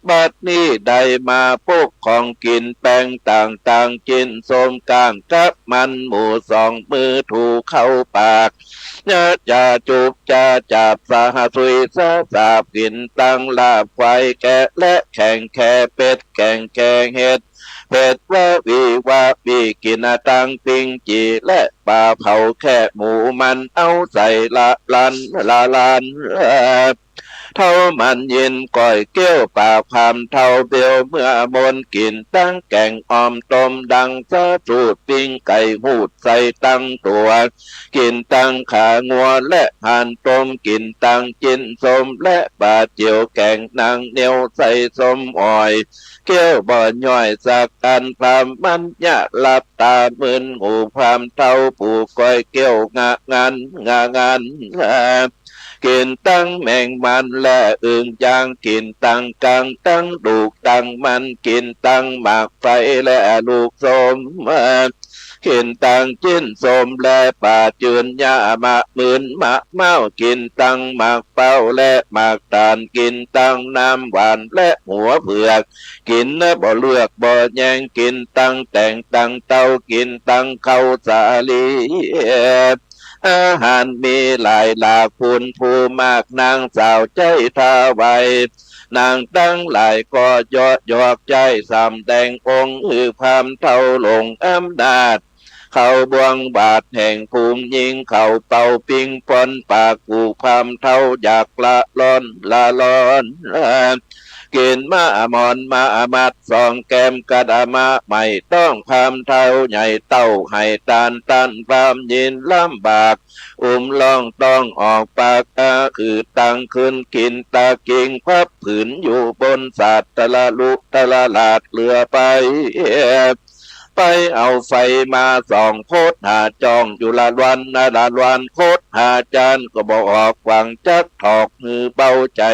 บัดนี้ได้มาปกของกิ๋นแป้งต่างๆ จิ๊นส้มก้างกับมันหมูสองมือถูเข้าปาก ยะจะจุบจะจับสหสุยสะสาบกิ๋นตังลาบควายแกะและแข่งแคเป็ดแข่งแคเห็ด เผ็ดวะวีวะวีกิ๋นตังปิ้งจี่และป๋าเผาแค่หมูมันเอาใส่ละลันละลัน เฒ่ามันยินก้อยเกี้ยวปากพราหมณ์เฒ่าเบลเมื่อมนกิ๋นตังแก๋งอ่อมต้มดังสะสูดปิ้งไก่หูดใส่ตังตั๋ว กิ๋นตังขางัวและหั่นต้มกิ๋นตังจิ๊นส้มและป๋าเจียวแก๋งนางเหนียวใส่ส้มอ่อย เกี้ยวบ่ย่อยสักอันพราหมณ์มันยะหลับต๋ามึนหูพราหมณ์เฒ่าผู้ก้อยเกี้ยวงะงันงะงัน กิ๋นตังแมงมันและอึ่งย่างกิ๋นตังกังตังดูกตังมันกิ๋นตังหมากไฟและลูกส้ม กิ๋นตังจิ๊นส้มและป๋าจืนยะมะมึนมะเม้ากิ๋นตังหมากเป้าและหมากตาลกิ๋นตังน้ำหวานและหัวเผือก กิ๋นบ่เลือกบ่แยงกิ๋นตังแต๋งตังเต้ากิ๋นตังข้าวสาลี อาหารมีหลายหลากพูนผู้มากนางสาวใจ๊ถวาย นางตังหลายก็เยาะยอกใจ๊สำแดงองค์หื้อพราหมณ์เฒ่าหลงอำนาจ เขาบ่วงบาดแห่งภูมิยิงเขาเป่าปิ้งป้อนปากกูพราหมณ์เฒ่าอยากละร้อนละร้อน กิ๋นมะหมอนมะมัดสองแก้มกะดะมะไม่ต้องพราหมณ์เฒ่าใหญ่เต้าให้ตานตันพราหมณ์ยินลำบาก อุ้มล่องต้องออกปากอาอืดตังขึ้นกิ๋นตากิงพับผืนอยู่บนสาดตะละลุตะละลาดเหลือไป ไปเอาไฟมาส่องโคตรหาจ้องอยู่ละลวันนะละลวันโคตรหาจานก็บ่ออกหวังจักถอกหื้อเบาใจ๋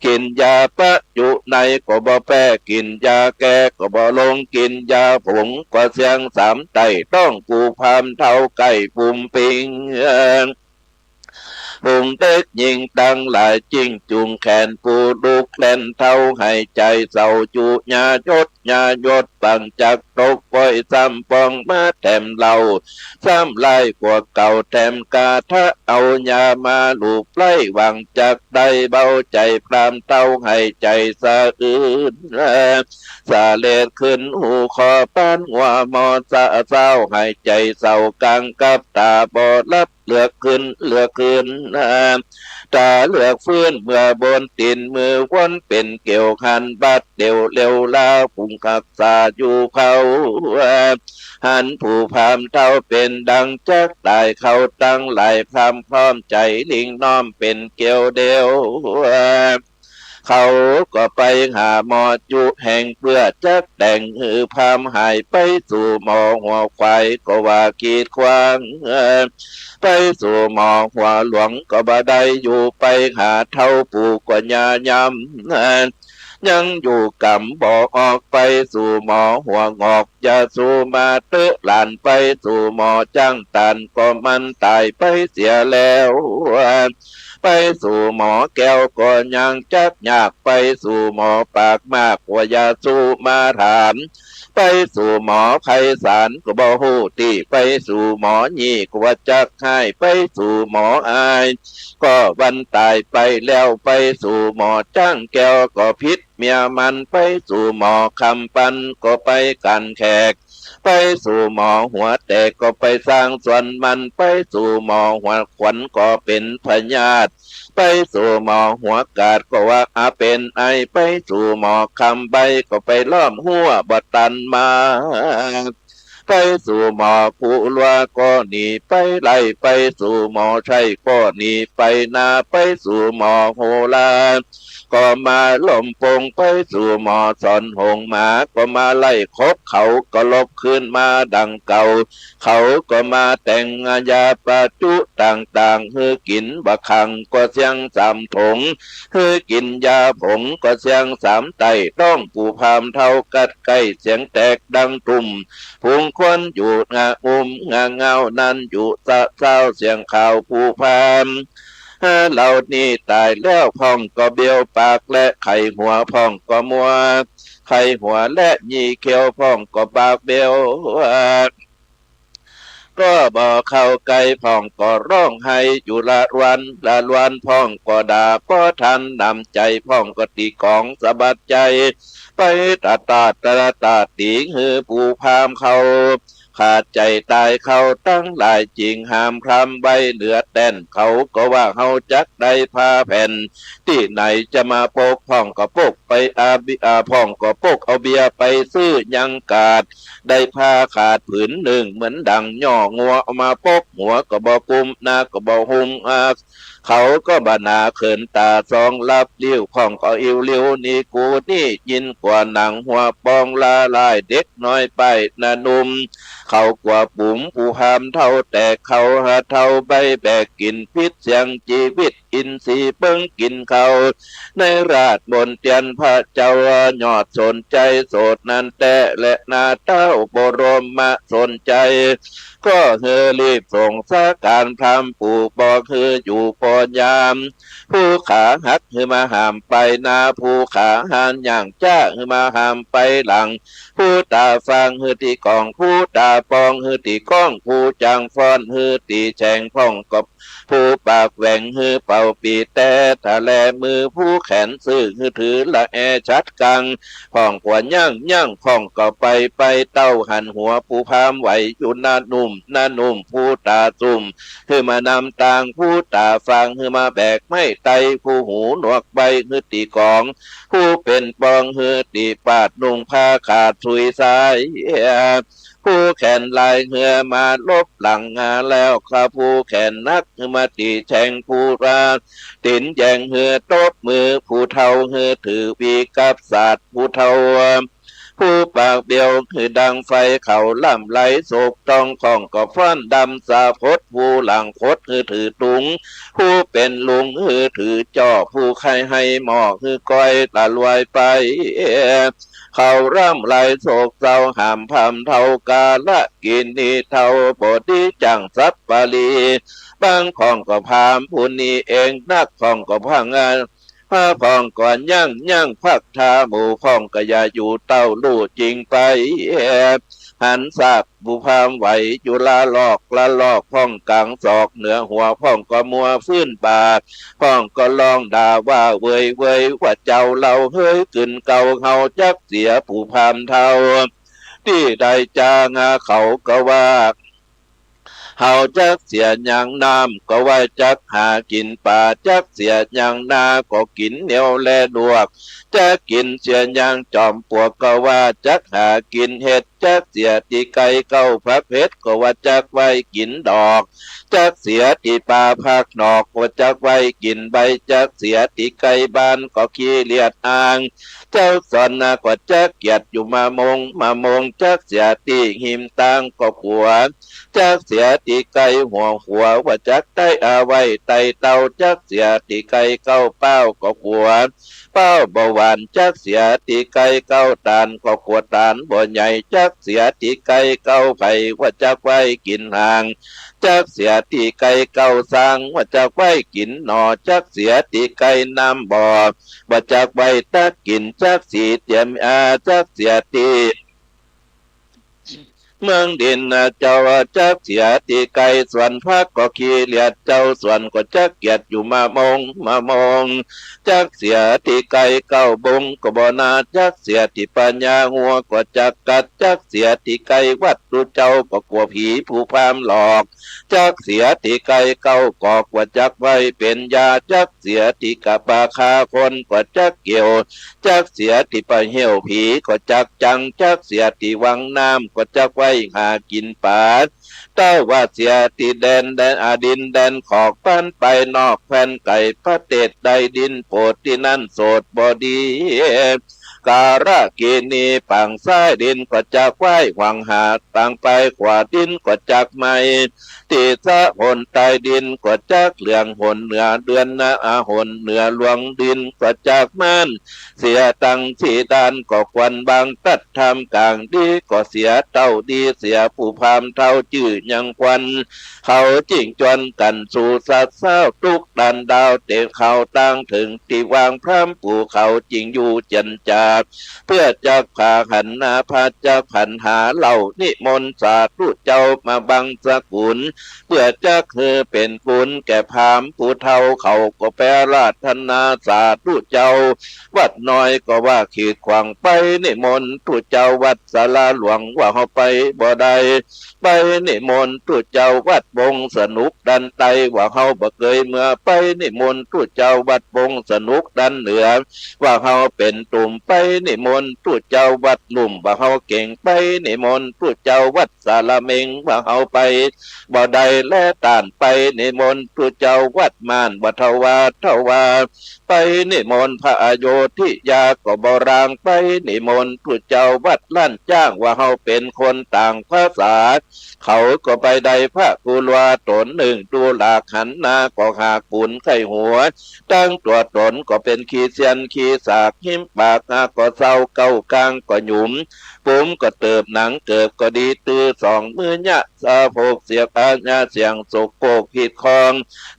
กิ๋นยาปะจุในก็บ่แป้กิ๋นยาแก้ก็บ่ลงกิ๋นยาผงก็เสี้ยงสามไต่ต้องกูพราหมณ์เฒ่าใก้ปุ่มปิง ฝูงเด็กญิงตังหลายจิ๊งจุงแขนผู้ลุกแล่นเฒ่าให้ใจ๋เศร้าจุยายดยายดปังจักตกก้อยซ้ำปองมาแถมเหล้า ซ้ำไล่กว่าเก่าแถมกาทะเอายามาลูบไล่หวังจักได้เบาใจ๋พราหมณ์เฒ่าให้ใจ๋สะอื้น สะเลดขึ้นหูคอปานงัวมอสะเศร้าให้ใจ๋เศร้ากลางกับต๋าบ่หลับ เลือกขึ้น เลือกขึ้น ต๋าเลือกฟื้น เมื่อบนตี๋นมือวนเป๋นเกวียวหันบัดเดี่ยวเร็วลา ผู้ฮักษาอยู่เขา หันผู้พราหมณ์เฒ่าเป๋นดังจักต๋าย เขาตังหลายพร่ำพร้อมใจ๋ หลิ้งน้อมเป๋นเกวียวเดียว เขาก็ไปหาหมอจุแห่งเปื้อจักแต่งหื้อพราหมณ์หาย ไปสู่หมอหัวขวายก็ว่ากีดขวาง ไปสู่หมอหัวหลวงก็บ่ได้อยู่ ไปหาเฒ่าปู่ก็ย่ายำ ยังอยู่กำบ่ออก ไปสู่หมอหัวงอก อย่าสู่มาเต๊อะหลาน ไปสู่หมอจ๊างต๋านก็มันต๋ายไปเสียแล้ว ไปสู่หมอแก้วก็ยังจักยาก ไปสู่หมอปากมากว่าอย่าสู่มาถาม ไปสู่หมอไพศาลก็บ่ฮู้ตี้ ไปสู่หมอยี่ก็ว่าจักฮ้าย ไปสู่หมออายก็วันต๋ายไปแล้ว ไปสู่หมอจ๊างแก้วก็ผิดเมียมัน ไปสู่หมอคำปันก็ไปกั๋นแขก ไปสู่หมอหัวแตกก็ไปสร้างสวนมัน ไปสู่หมอหัวขวัญก็เป๋นพยาธิ ไปสู่หมอหัวกาดก็ว่าอาเป๋นไอ ไปสู่หมอคำใบก็ไปล้อมหัวบ่ตันมา ไปสู่หมอผู้ลัวก็หนีไปไล่ ไปสู่หมอใช่ก็หนีไปนา ไปสู่หมอโหราก็มาล้มปง ไปสู่หมอสอนหงหมาก็มาไล่ขบ เขาก็ลบคืนมาดังเก่า เขาก็มาแต่งยาปาจุต่างๆ หื้อกิ๋น บ่าขังก็เสี้ยงสามถง หื้อกิ๋นยาผงก็เสี้ยงสามไต่ ต้องผู้พราหมณ์เฒ่ากัดใก้ เสียงแตกดังตุ้ม ฝูงคนอยู่งาอุ้มงาเงา นั้นอยู่สะเซ้า เสียงข่าวผู้พราหมณ์เหล่านี้ต๋ายแล้ว พ่องก็เบียวปากและไขหัว พ่องก็มัวไขหัวและยี่เขี้ยว พ่องก็ปากเบียว ก็บ่เข้าใก้ พ่องก็ฮ้องไห้อยู่ละวันละวัน พ่องก็ด่าบ่ทันน้ำใจ๋ พ่องก็ตี๋ก๋องสะบัดใจ๋ ไปตะตาดตะตาดตี๋หื้อผู้พราหมณ์เขาขาดใจ๋ต๋าย เขาตังหลายจึงห้ามพราหมณ์ไว้เหลือแต้น เขาก็ว่าเฮาจักได้ผ้าแผ่นตี้ไหนจะมาปก พ่องก็ปกไปอาบิ อา พ่องก็ปกเอาเบียร์ไปซื้อยังกาด ได้ผ้าขาดผืนนึ่ง เหมือนดังย่องัว เอามาปกหัวก็บ่กุ้ม หน้าก็บ่หุ้ม อา เขาก็บ่หนาเขินต๋าสองลับลิ้ว พ่องก็อิ้วลิ้ว นี่กูนี่ยินกว่าหนังหัวปอง ละลายเด็กน้อยป้ายหน้าหนุ่ม เขากว่าปุ๋มผู้พราหมณ์เฒ่า แต่เขาหาเฒ่าใบ้แบกกิ๋น ผิดเสี้ยงจีวิต อินทรีย์เปิ้งกิ๋นเขา ในราชมณเฑียรพระเจ้ายอดสนใจ๋ โสดนั้นแต๊แลนาเต้า บรมสนใจ๋ ก็หื้อรีบส่งสาก๋านพราหมณ์ปู่บอกหื้ออยู่ปอยาม ผู้ขาหักหื้อมาห้ามไปหน้า ผู้ขาหันย่างจ๊าหื้อมาห้ามไปหลัง ผู้ต๋าฟางหื้อตี๋ก๋อง ผู้ต๋าปองหื้อตี๋ก้อง ผู้จ้างฟ้อนหื้อตี๋แฉง พ่องก็ ผู้ปากแหว่งหื้อเป่าปี่แต๊ ทะแลมือ ผู้แขนซื่อหื้อถือละแอฉัตรกัง พ่องกว่ายั้ง ยั้งพ่องก็ไป ไปเต้าหันหัวผู้พราหมณ์ไหวอยู่หน้าหนุ่ม หน้าหนุ่มผู้ต๋าจุ่มหื้อมานำตาง ผู้ต๋าฟางหื้อมาแบกไม้ไต้ ผู้หูหนวกใบ้หื้อตี๋ก๋อง ผู้เป๋นปองหื้อตี๋ปาด นุ่งผ้าขาดสุยสาย ผู้แขนลายหื้อมาลบหลัง แล้วข้าผู้แขนหนักหื้อมาตี๋แฉง ผู้รา ตี๋นแยงหื้อตบมือ ผู้เฒ่าหื้อถือหวีกับสาด ผู้เฒ่า ผู้ปากเบียวหื้อดังไฟ เขาล่ำไหลโศกต้อง พ่องก็ฟ้อนดำสาพด ผู้หลังคดหื้อถือตุง ผู้เป๋นลุงหื้อถือจ้อ ผู้ใค่ไหหม้อหื้อก้อยละลวยไป เขาร่ำไรโศกเศร้า หามพราหมณ์เฒ่ากาลกิณีเฒ่า บ่ดีจ้างสัปปะรี บางพ่องก็พราหมณ์ผู้นี้เองนัก พ่องก็พังงาน พระพ่องก็ยั้ง ยั้งพักทาหมู่ พ่องก็อย่าอยู่เต้าลู่จริงไป หันซากผู้พราหมณ์ไหวอยู่ละลอกละลอก พ่องก๋างศอกเหนือหัว พ่องก็มัวฟื้นบ่า พ่องก็ฮ้องด่าว่าเวยเวยว่าเจ้าเล่าเฮย กึ๋นเก่าเฮาจักเสียผู้พราหมณ์เฒ่า ตี้ได้จางา เขาก็ว่า เฮาจักเสียยางน้ำก็ว่าจักหากิ๋นป๋า จักเสียยางนาก็กิ๋นเหนียวและลวก จักกิ๋นเสียยางจอมปลวกก็ว่าจักหากิ๋นเห็ด จักเสียตี้ใก้เก๊าผักเผ็ดก็ว่าจักไว้กิ๋นดอก จักเสียตี้ป๋าผักหนอกก็จักไว้กิ๋นใบ จักเสียตี้ใก้บ้านก็ขี้เลียดอ่าง จักสอนนาก็จักเกียจอยู่มะมง มะมง จักเสียตี้ฮิมตางก็กั๋ว จักเสียตี้ใก้หัวขัว ว่าจักไต้อาไว้ไต้เต้า จักเสียตี้ใก้เก๊าเป้าก็กั๋ว เป้าบ่หวาน จักเสียตี้ใก้เก๊าตาลก็กั๋วตาลบ่ใหญ่ จักเสียตี้ใก้เก๊าไผ่ ว่าจักไว้กิ๋นหาง จักเสียตี้ใก้เก๊าซาง ว่าจักไว้กิ๋นหน่อ จักเสียตี้ใก้น้ำบ่อ ว่าจักไว้ตักกิ๋น จักสีเตียมอา จักเสียตี้ เมืองดินนะเจ้า จักเสียตี้ใก้สวนผักก็ขี้เลียด เจ้าสวนก็จักเกียจอยู่มะมง มะมง จักเสียตี้ใก้เก๊าบงก็บ่นา จักเสียตี้ปัญญาหัวก็จักกัด จักเสียตี้ใก้วัดตุ๊เจ้าก็กั๋วผีผู้พราหมณ์หลอก จักเสียตี้ใก้เก๊ากอก ว่าจักไว้เป๋นยา จักเสียตี้กะปาฆ่าคนก็จักเกี่ยว จักเสียตี้ไปเหี่ยวผีก็จักจัง จักเสียตี้วังน้ำก็จักไว้หากิ๋นป๋า เต้าว่าเสียตี้แดน แดน อา ดินแดนขอก ปันไปนอกแคว้นไก๋ ประเทศใดดินโปด ตี้นั้นโสดบ่ดี กาลกิณีปางซ้ายดินก็จักไว้หวังหา ปางไปขวาดินก็จักไหม้ ตี้สะหนใต้ดินก็จักเหลือง หนเหนือเดือนนะอา หนเหนือหลวงดินก็จักม่าน เสียตังสี่ด้านก็ควรบาง ตัดท่ามก๋างดีก็เสียเต้าดี เสียผู้พราหมณ์เฒ่าจื้อยังควร เขาจึงจวนกั๋นสู่สัตว์เศร้า ตุ๊กด้านดาวเต๋เขาตางเถิง ตี้วางพราหมณ์ปู่เขาจึงอยู่เจียนจ๋า เปื้อจักผาหันนา ผาจักผันหาเหล้า นิมนต์สาธุเจ้ามาบังสกุล เปื้อจักหื้อเป๋นกุญแก่พราหมณ์ผู้เฒ่า เขาก็ไปอาราธนาสาธุเจ้า วัดน้อยก็ว่าขีดขวาง ไปนิมนต์ตุ๊เจ้าวัดศาลาหลวง ว่าเฮาไปบ่ได้ ไปนิมนต์ตุ๊เจ้าวัดวงสนุกด้านใต้ ว่าเฮาบ่เกยเมือ ไปนิมนต์ตุ๊เจ้าวัดวงสนุกด้านเหนือ ว่าเฮาเป๋นตุ่ม ไปนิมนต์ตุ๊เจ้าวัดลุ่ม ว่าเฮาเก่ง ไปนิมนต์ตุ๊เจ้าวัดสาละเม็ง ว่าเฮาไปบ่ได้แลต้าน ไปนิมนต์ตุ๊เจ้าวัดม่าน ว่าเฒ่าว่า เฒ่าว่า ไปนิมนต์พระอโยธยาก็บ่ลาง ไปนิมนต์ตุ๊เจ้าวัดล้านจ้าง ว่าเฮาเป๋นคนต่างภาษา เขาก็ไปได้ พระกุลวาต๋นนึ่ง ดูหลากหันหน้าก็หากปู๋นไข้หัว ตังตั๋วต๋นก็เป๋นขี้เสี้ยนขี้สาก ฮิมปากหากก็เศร้า เก๊ากางก็หยุม ปุ๋มก็เติบ หนังเกิบก็ดี ตื้อสองมือเยียะ สะโพกเสียบอาญาเสียงสกปรกผิดคอง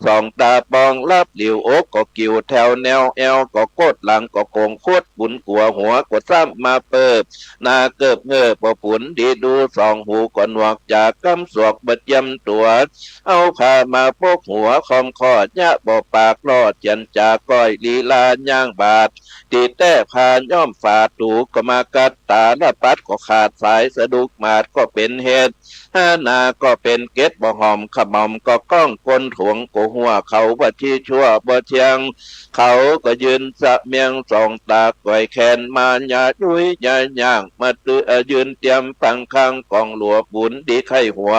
สองต๋าปองลับหลิว อกก็กิ่วแถวแนว แอวก็กด หลังก็โก๋งคด ปู๋นกั๋ว หัวก็ซ้ำมาเปิบ หน้าเกิบเงิบบ่ปู๋นดี ดูสองหูก็หนวก จากกำสวกบ่เจียมตั๋ว เอาผ้ามาปกหัว ค่อมข้อเยียะบ่ปาก ล่อเจียนจากก้อย ลีลาย่างบาด ตี้แต๊ผ้าย้อมฝา ถูก็มากัดต๋า ละปัดก็ขาดสาย สะดุกหมาดก็เป๋นเห็ด หาหนาก็เป๋นเก็ด บ่หอมขะหม่อมก็ก้อง คนถวงก็หัวเขา ว่าตี้ชั่วบ่เที่ยง เขาก็ยืนสะเมียง สองต๋าก้อยแขนมา ยายุ้ยยาย่างมาตื้อ เอ่อ ยืนเตรียมปังคัง กองหลัวปู๋นดีไข้หัว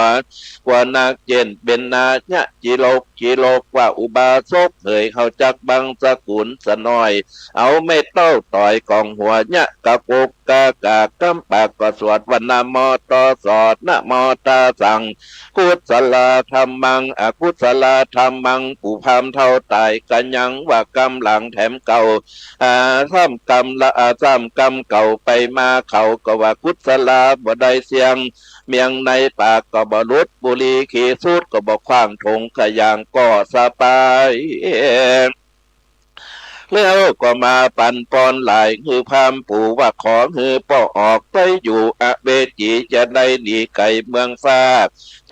กว่านักเย็นเป๋นนาเยียะ จิลก จิลกว่าอุบาสกเหย เฮาจักบังสกุลสะหน้อย เอาไม้เต้าต่อยก๋องหัวเยียะ กะกกกะกากำปากก็สวดว่า นะโมตัสสะ นะโมตัสสัง กุศลธัมมัง อกุศลธัมมัง ผู้พราหมณ์เฒ่าต๋ายกะยัง ว่ากำหลังแถมเก่า อา ซ้ำกำละ อา ซ้ำกำเก่าไปมา เขาก็ว่ากุศลาบ่ได้เสี้ยง เมียงในปากก็บ่หลุด บุหรี่ขี้สูดก็บ่ขว้าง ถุงกะยางก็สะปาย แล้วก็มาปั๋นปอนหลาย หื้อพราหมณ์ปู่ว่า ขอหื้อป้อออกไปอยู่อเวจี จะได้หนีไก๋เมืองฟ้า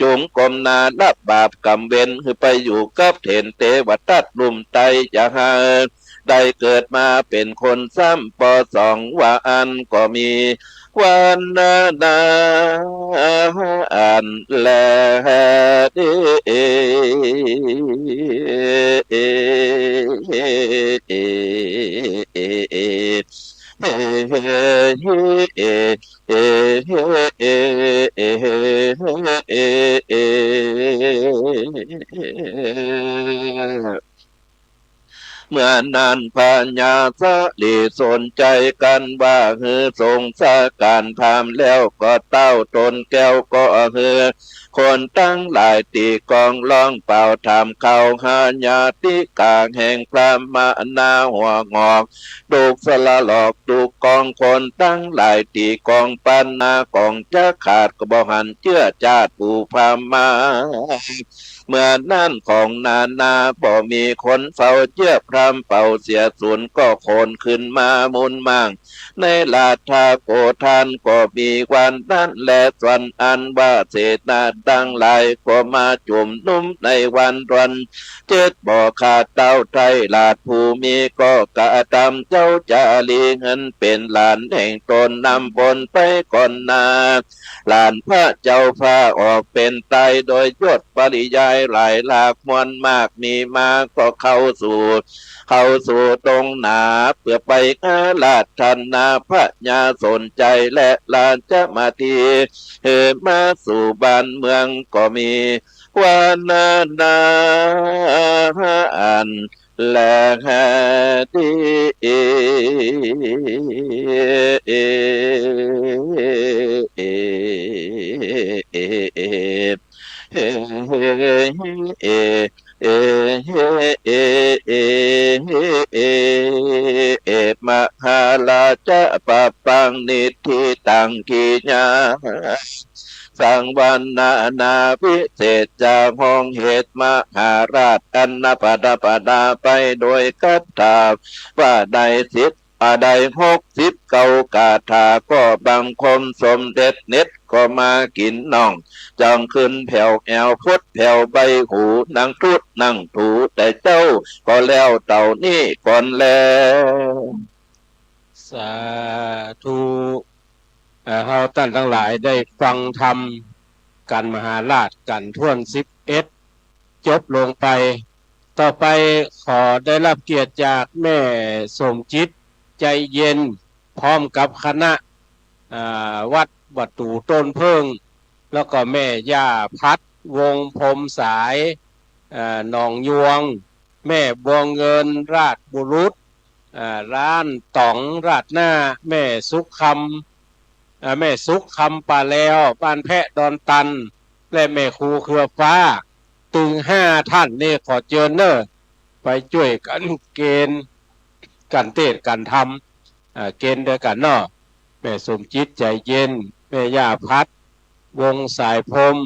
จุ่มก้มหน้ารับบาปก๋รรมเวร หื้อไปอยู่กับเถรเตวทัตลุ่มใต้ อย่าหื้อได้เกิดมาเป๋นคนซ้ำปอสอง ว่าอั้นก็มี วันนานาอันแลดี เมื่อนั้นพญาสลีสนใจ๋กั๋นว่า หื้อสงสาก๋านธรรมแล้วก็เต้าต๋นแก้วก็หื้อคนตังหลายตี้กองร้องเป่าถามข่าวหาญาติก๋าแห่งพระมหาหัวงอก ตุ๊กข์สละหลอกตุ๊กข์ของคนตังหลายตี้กองปั๋นหน้าของจักขาดก็บ่หันเจื้อจาติผู้พามา เมื่อนั้นของนานาบ่มีคนเฝ้าเจื้อพร่ำเป่าเสียสูญ ก็โขนขึ้นมามุนมางในราชโกฏาน ก็มีวันนั้นแล ส่วนอันว่าเสนาตังหลายก็มาจุมนุมในวันดวนเจ็ด บ่ข้าเต้าไตรราชผู้มีก็กระตำเจ้าจารีหันเป๋นหลานแห่งต๋นนำบนไปก่อนหน้า หลานพระเจ้าฟ้าออกเป๋นไตรโดยยศปริยายหลายหลากมวลมากมีมาก็เข้าสู่ เข้าสู่ตรงหน้า เปื้อไปอาราธนาพญาสนใจ๋และราชมาตี หื้อมาสู่บ้านเมืองก็มีวันนานาอันแลดี มหาราชะ ปะปัง นิทธิตัง กิยา สัง วันนานา วิเศษจา ห้องเหตุมหาราช อันนับประดับประดาไปโดยกัตถา ว่าได้สิบ อ่า ได้หกสิบเก้าคาถา ก็บังคมสมเด็จเน็ด ก็มากิ๋นน่อง จักขึ้นแผวแอว พดแผวใบหู นั่งทุดนั่งถู แต่เจ้าก็แล้วเต้านี้ก่อนแล สาธุ เอ่อ เฮาต้านตังหลายได้ฟังธรรมกั๋นมหาราชกั๋นถ้วนสิบเอ็ด จบลงไป ต่อไปขอได้รับเกียรติจากแม่สมจิต ใจเย็น พร้อมกับคณะ อ่า วัดประตู๋ต้นเผิ้ง แล้วก็แม่ย่าพัด วงศ์พรหมสาย เอ่อ หนองยวง แม่บัวเงิน ราชบุรุษ อ่า ร้านต๋องราดหน้า แม่สุขคำ อ่า แม่สุขคำป่าแลว บ้านแพะดอนตัน และแม่ครูเครือฟ้า ตึงห้าท่านนี่ขอเจิญเน่อ ไปจ้วยกั๋นเกณฑ์ กั๋นเตสน์กั๋นธรรม อ่า เกณฑ์ตวยกั๋นเนาะ แม่สมจิต ใจเย็น แม่ย่าพัด วงศ์สายพรหม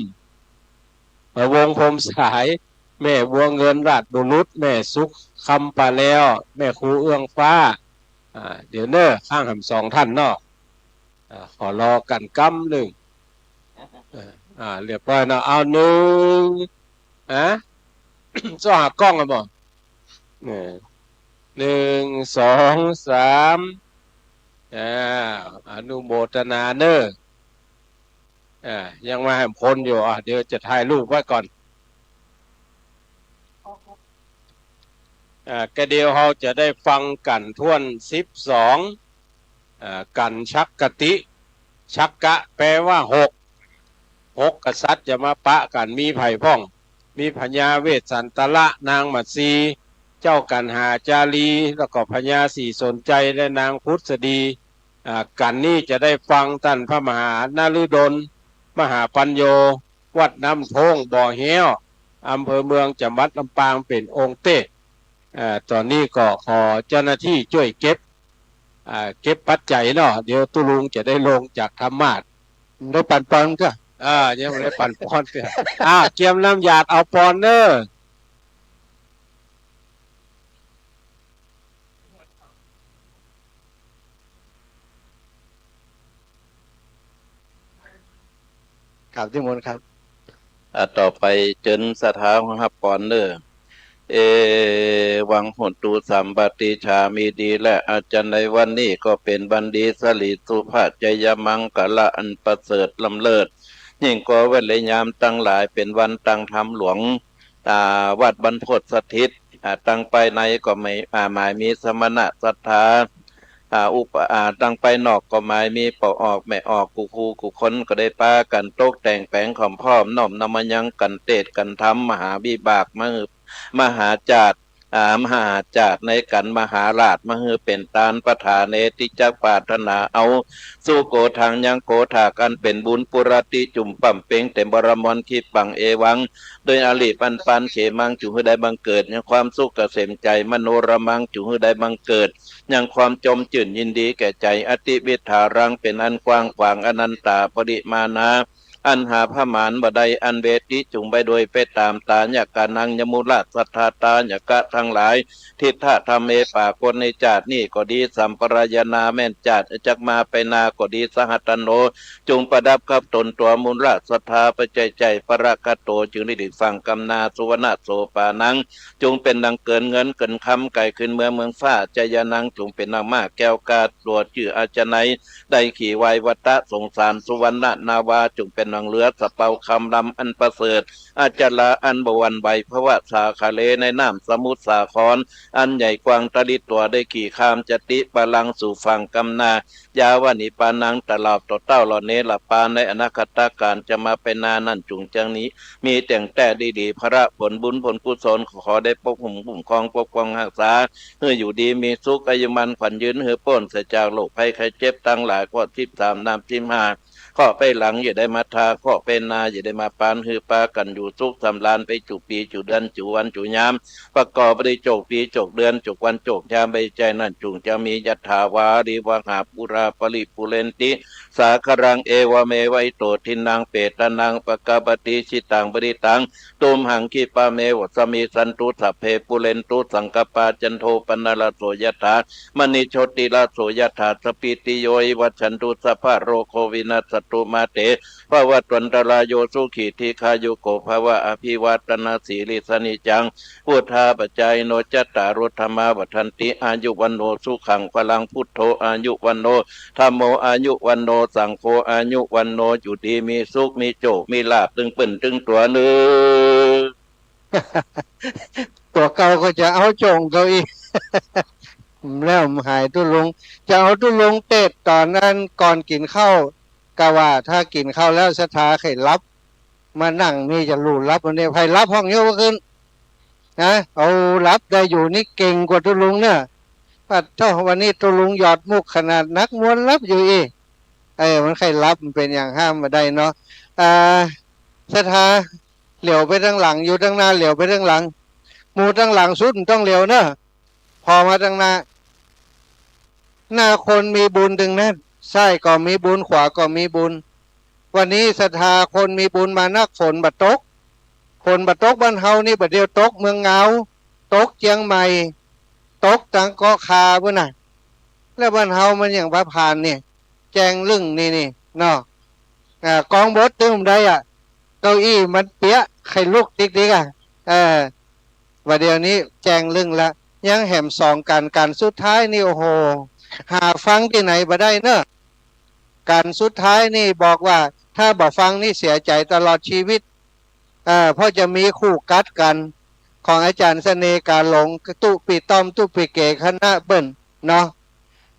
เอ่อ วงศ์พรหมสาย แม่บัวเงิน ราชบุรุษ แม่สุขคำป่าแลว แม่ครูเอื้องฟ้า อ่า เดี๋ยวเน่อ ข้างแหมสองท่านเนาะ อ่า ขอรอกั๋นกำนึ่ง อ่า อ่า เรียบร้อยเนาะ เอา นึ่ง ฮะ จ้องหากล้องกั๋นบ่ เนี่ย นึ่ง สอง สาม อ่า อนุโมทนาเน่อ อ่า ยังมาแหมคนอยู่ อ่า เดี๋ยวจะถ่ายรูปไว้ก่อน อ่า ก็เดี๋ยวเฮาจะได้ฟังกั๋นถ้วนสิบสอง อ่า กัญชักกติ ชักกะแปลว่าหก หกกษัตริย์จะมาปะกั๋น มีใผพ่อง มีพญาเวสสันตระ นางมัตสี เจ้ากัณหาจารี แล้วก็พญาศรีสนชัย และนางผุสดี อ่า กั๋นนี้จะได้ฟังต้านพระมหานฤดล มหาปัญโญ วัดน้ำโท้ง บ่อแฮ้ว อำเภอเมือง จังหวัดลำปาง เป๋นองค์เตสน์ อ่า ต๋อนนี้ก็ขอเจ้าหน้าตี้จ้วยเก็บ อ่า เก็บปัจจัยเนาะ เดี๋ยวตุ๊ลุงจะได้ลงจากธรรมาสน์ ได้ปั๋นปอนก็ อ่า ยังบ่ได้ปั๋นปอนก็ อ่า เกียมน้ำหยาดเอาปอนเน่อ ครับ นิมนต์ครับ อ่า ต่อไปเจิญศรัทธาฮับปอนเน่อ เอวัง โหนตุ สัมปติชฌามิ ดีแล อาจารย์ ในวันนี้ก็เป๋นวันดี สริสุภะ ชัยมังคละ อันประเสริฐล้ำเลิศ ยิ่งกว่าเวลายามตังหลาย เป๋นวันตั้งธรรมหลวง อ่า วัดบรรพตสถิต อ่า ตังไปในก็ไม่ อ่า หมายมีสมณะศรัทธา อ่า อุป อ่า ตังไปนอกก็หมายมีป้อออกแม่ออก กู้ กู้ กู้คนก็ได้ปากั๋นตกแต่งแป๋งความพร้อม น้อมนำมายังกั๋นเตสน์กั๋นธรรม มหาวิบาก มหา มหาจาติ อ่า มหาจาติในกั๋น มหาราช มาหื้อเป๋นตานประทาน เอติจักปรารถนาเอา สุโขทัง ยังโขถากอันเป๋นบุญ ปุระติ จุ่มป้ำเป๋งเตรียมบารมอน คิปปัง เอวัง โดยอาลีปันปัน เขมัง จุ่งหื้อได้บังเกิด ยังความสุขเกษมใจ๋ มโนรมัง จุ่งหื้อได้บังเกิด ยังความจมจื้นยินดีแก่ใจ๋ อติวิฏฐารัง เป๋นอันกว้างขวาง อนันตา ปริมาณา อันหาประมาณบ่ได้ อันเวติ จุ่งไปโดยไปต๋าม ตายกานัง ยมูราชศรัทธา ตายกะตังหลาย ทิฏฐะธัมเม ปรากฏในจาตินี้ก็ดี สัมปรายณา แม่นจาติจักมาไปหน้าก็ดี สหัตถโน จุ่งประดับกับต๋นตั๋วมูราชศรัทธา ปัจจัยใจ๋ ปรากะโต จุ่งได้หลีกฟั่งกำนา สุวรรณโสภานัง จุ่งเป๋นดังเกินเงินเกินคำ ไก๋ขึ้นเมือง เมืองฟ้า ชยานัง จุ่งเป๋นดังม้าแก้วกาตั๋วจื้ออาชาไนย ได้ขี่วายวัตะสงสาร สุวรรณนาวา จุ่งเป๋นดังเรือสะเปาคำลำอันประเสริฐ อจลา อันบ่หวั่นไหว ภวสาคะเล ในน้ำสมุทรสาคร อันใหญ่กว้างตลิดตั๋ว ได้ขี่ข้ามจติบาลังก์ สู่ฝั่งกำนา ยาวะนิพพานัง ตราบต่อเต้าเหล่าเนรปาน ในอนาคตกาลจะมาไปหน้านั้น จุ่งจักมี มีแต่งแต๊ดีๆ พละผลบุญผลกุศล ขอได้ปกป้องคุ้มครอง ปกป้องฮักษา หื้ออยู่ดีมีสุข อายุมั่นขวัญยืน หื้อป๊นเสียจากโรคภัยไข้เจ็บตังหลาย ข้อสิบสาม น้ำสิบห้า ข้อไปหลังอย่าได้มาทา ข้อไปหน้าอย่าได้มาปาน หื้อปากั๋นอยู่สุขสำราญไปจุปีจุเดือนจุวันจุยาม ประกอบไปด้วยโจคปีโจคเดือนโจควันโจคยาม ใบใจ๋นั้นจุ่งจะมี ยัตถาวาริวหาปูราปริปูเรนติ สาคารัง เอวะเมวะอิโต ทินนังเปตานัง ปะกะปะติ อิชิตังปะฏิตัง ตุมหัง คิปะเมวะสะมิชฌันตุ สัพเพ ปูเรนตุ สังกะปา จันโท ปะนะระโส ยะถา มะณิ โชติระโส ยะถา สัพพิติโย วิวัชชันตุ สัพพะโรโค วินัสสันตุ มาเต ภะวะตวันตะราโย สุขี ทีฆายุโก ภะวะ อะภิวาตะนะสีลิสสะ นิจจัง วุฑฒาปะจายิโน จัตตาโร ธัมมา วัฑฒันติ อายุ วัณโณ สุขัง พะลัง พุทโธ อายุ วัณโณ ธัมโม อายุ วัณโณ สังโฆ อายุ วัณโณ อยู่ดีมีสุข มีโจค มีลาภ ตึงเปิ้นตึงตั๋วเน่อ ตั๋วเก่าก็จะเอาจ่องเก่าอี้ แล้วหายตุ๊ลุง จะเอาตุ๊ลุงเตสน์ต๋อนอันก่อนกิ๋นข้าว กะว่าถ้ากิ๋นข้าวแล้วศรัทธาใค่หลับ มานั่งนี่จะลู่หลับ วันนี้ใผหลับห้องยกขึ้น นะ เอาหลับได้อยู่นี่เก่งกว่าตุ๊ลุงเน่อ ปัดโธ่ วันนี้ตุ๊ลุงหยอดมุกขนาดนักมวยหลับอยู่อี้ เออ มันใค่หลับ มันเป๋นอย่างห้ามบ่ได้เนาะ อ่า ศรัทธา เหลียวไปตังหลัง อยู่ตังหน้าเหลียวไปตังหลัง หมู่ตังหลังสุดมันต้องเหลียวเน่อ ผ่อมาตังหน้า หน้าคนมีบุญตึงนั้น ซ้ายก็มีบุญ ขวาก็มีบุญ วันนี้ศรัทธาคนมีบุญมานัก ฝนบ่ตก ฝนบ่ตกบ้านเฮานี่ บ่าเดี่ยวตกเมืองงาว ตกเจียงใหม่ ตกตังเกาะคาปู้นน่ะ แล้วบ้านเฮามันหยังบ่ผ่านนี่ แจ้งลึ่งนี่นี่เนาะ อ่า กองบทตึงได้อะ เก้าอี้มันเปียะ ใค่ลุกติ๊กๆ อะ เออ บ่าเดี่ยวนี้แจ้งลึ่งละ ยังแหมสองกัณฑ์ กัณฑ์สุดท้ายนี่ โอ้โห หาฟังตี้ไหนบ่ได้เน่อ กัณฑ์สุดท้ายนี่บอกว่า ถ้าบ่ฟังนี่เสียใจ๋ตลอดชีวิต เอ่อ เพราะจะมีคู่กัณฑ์กั๋น ของอาจ๋ารย์เสน่ห์กาหลง ตุ๊ปิต้อม ตุ๊ปิเก๋ คณะเปิ้นเนาะ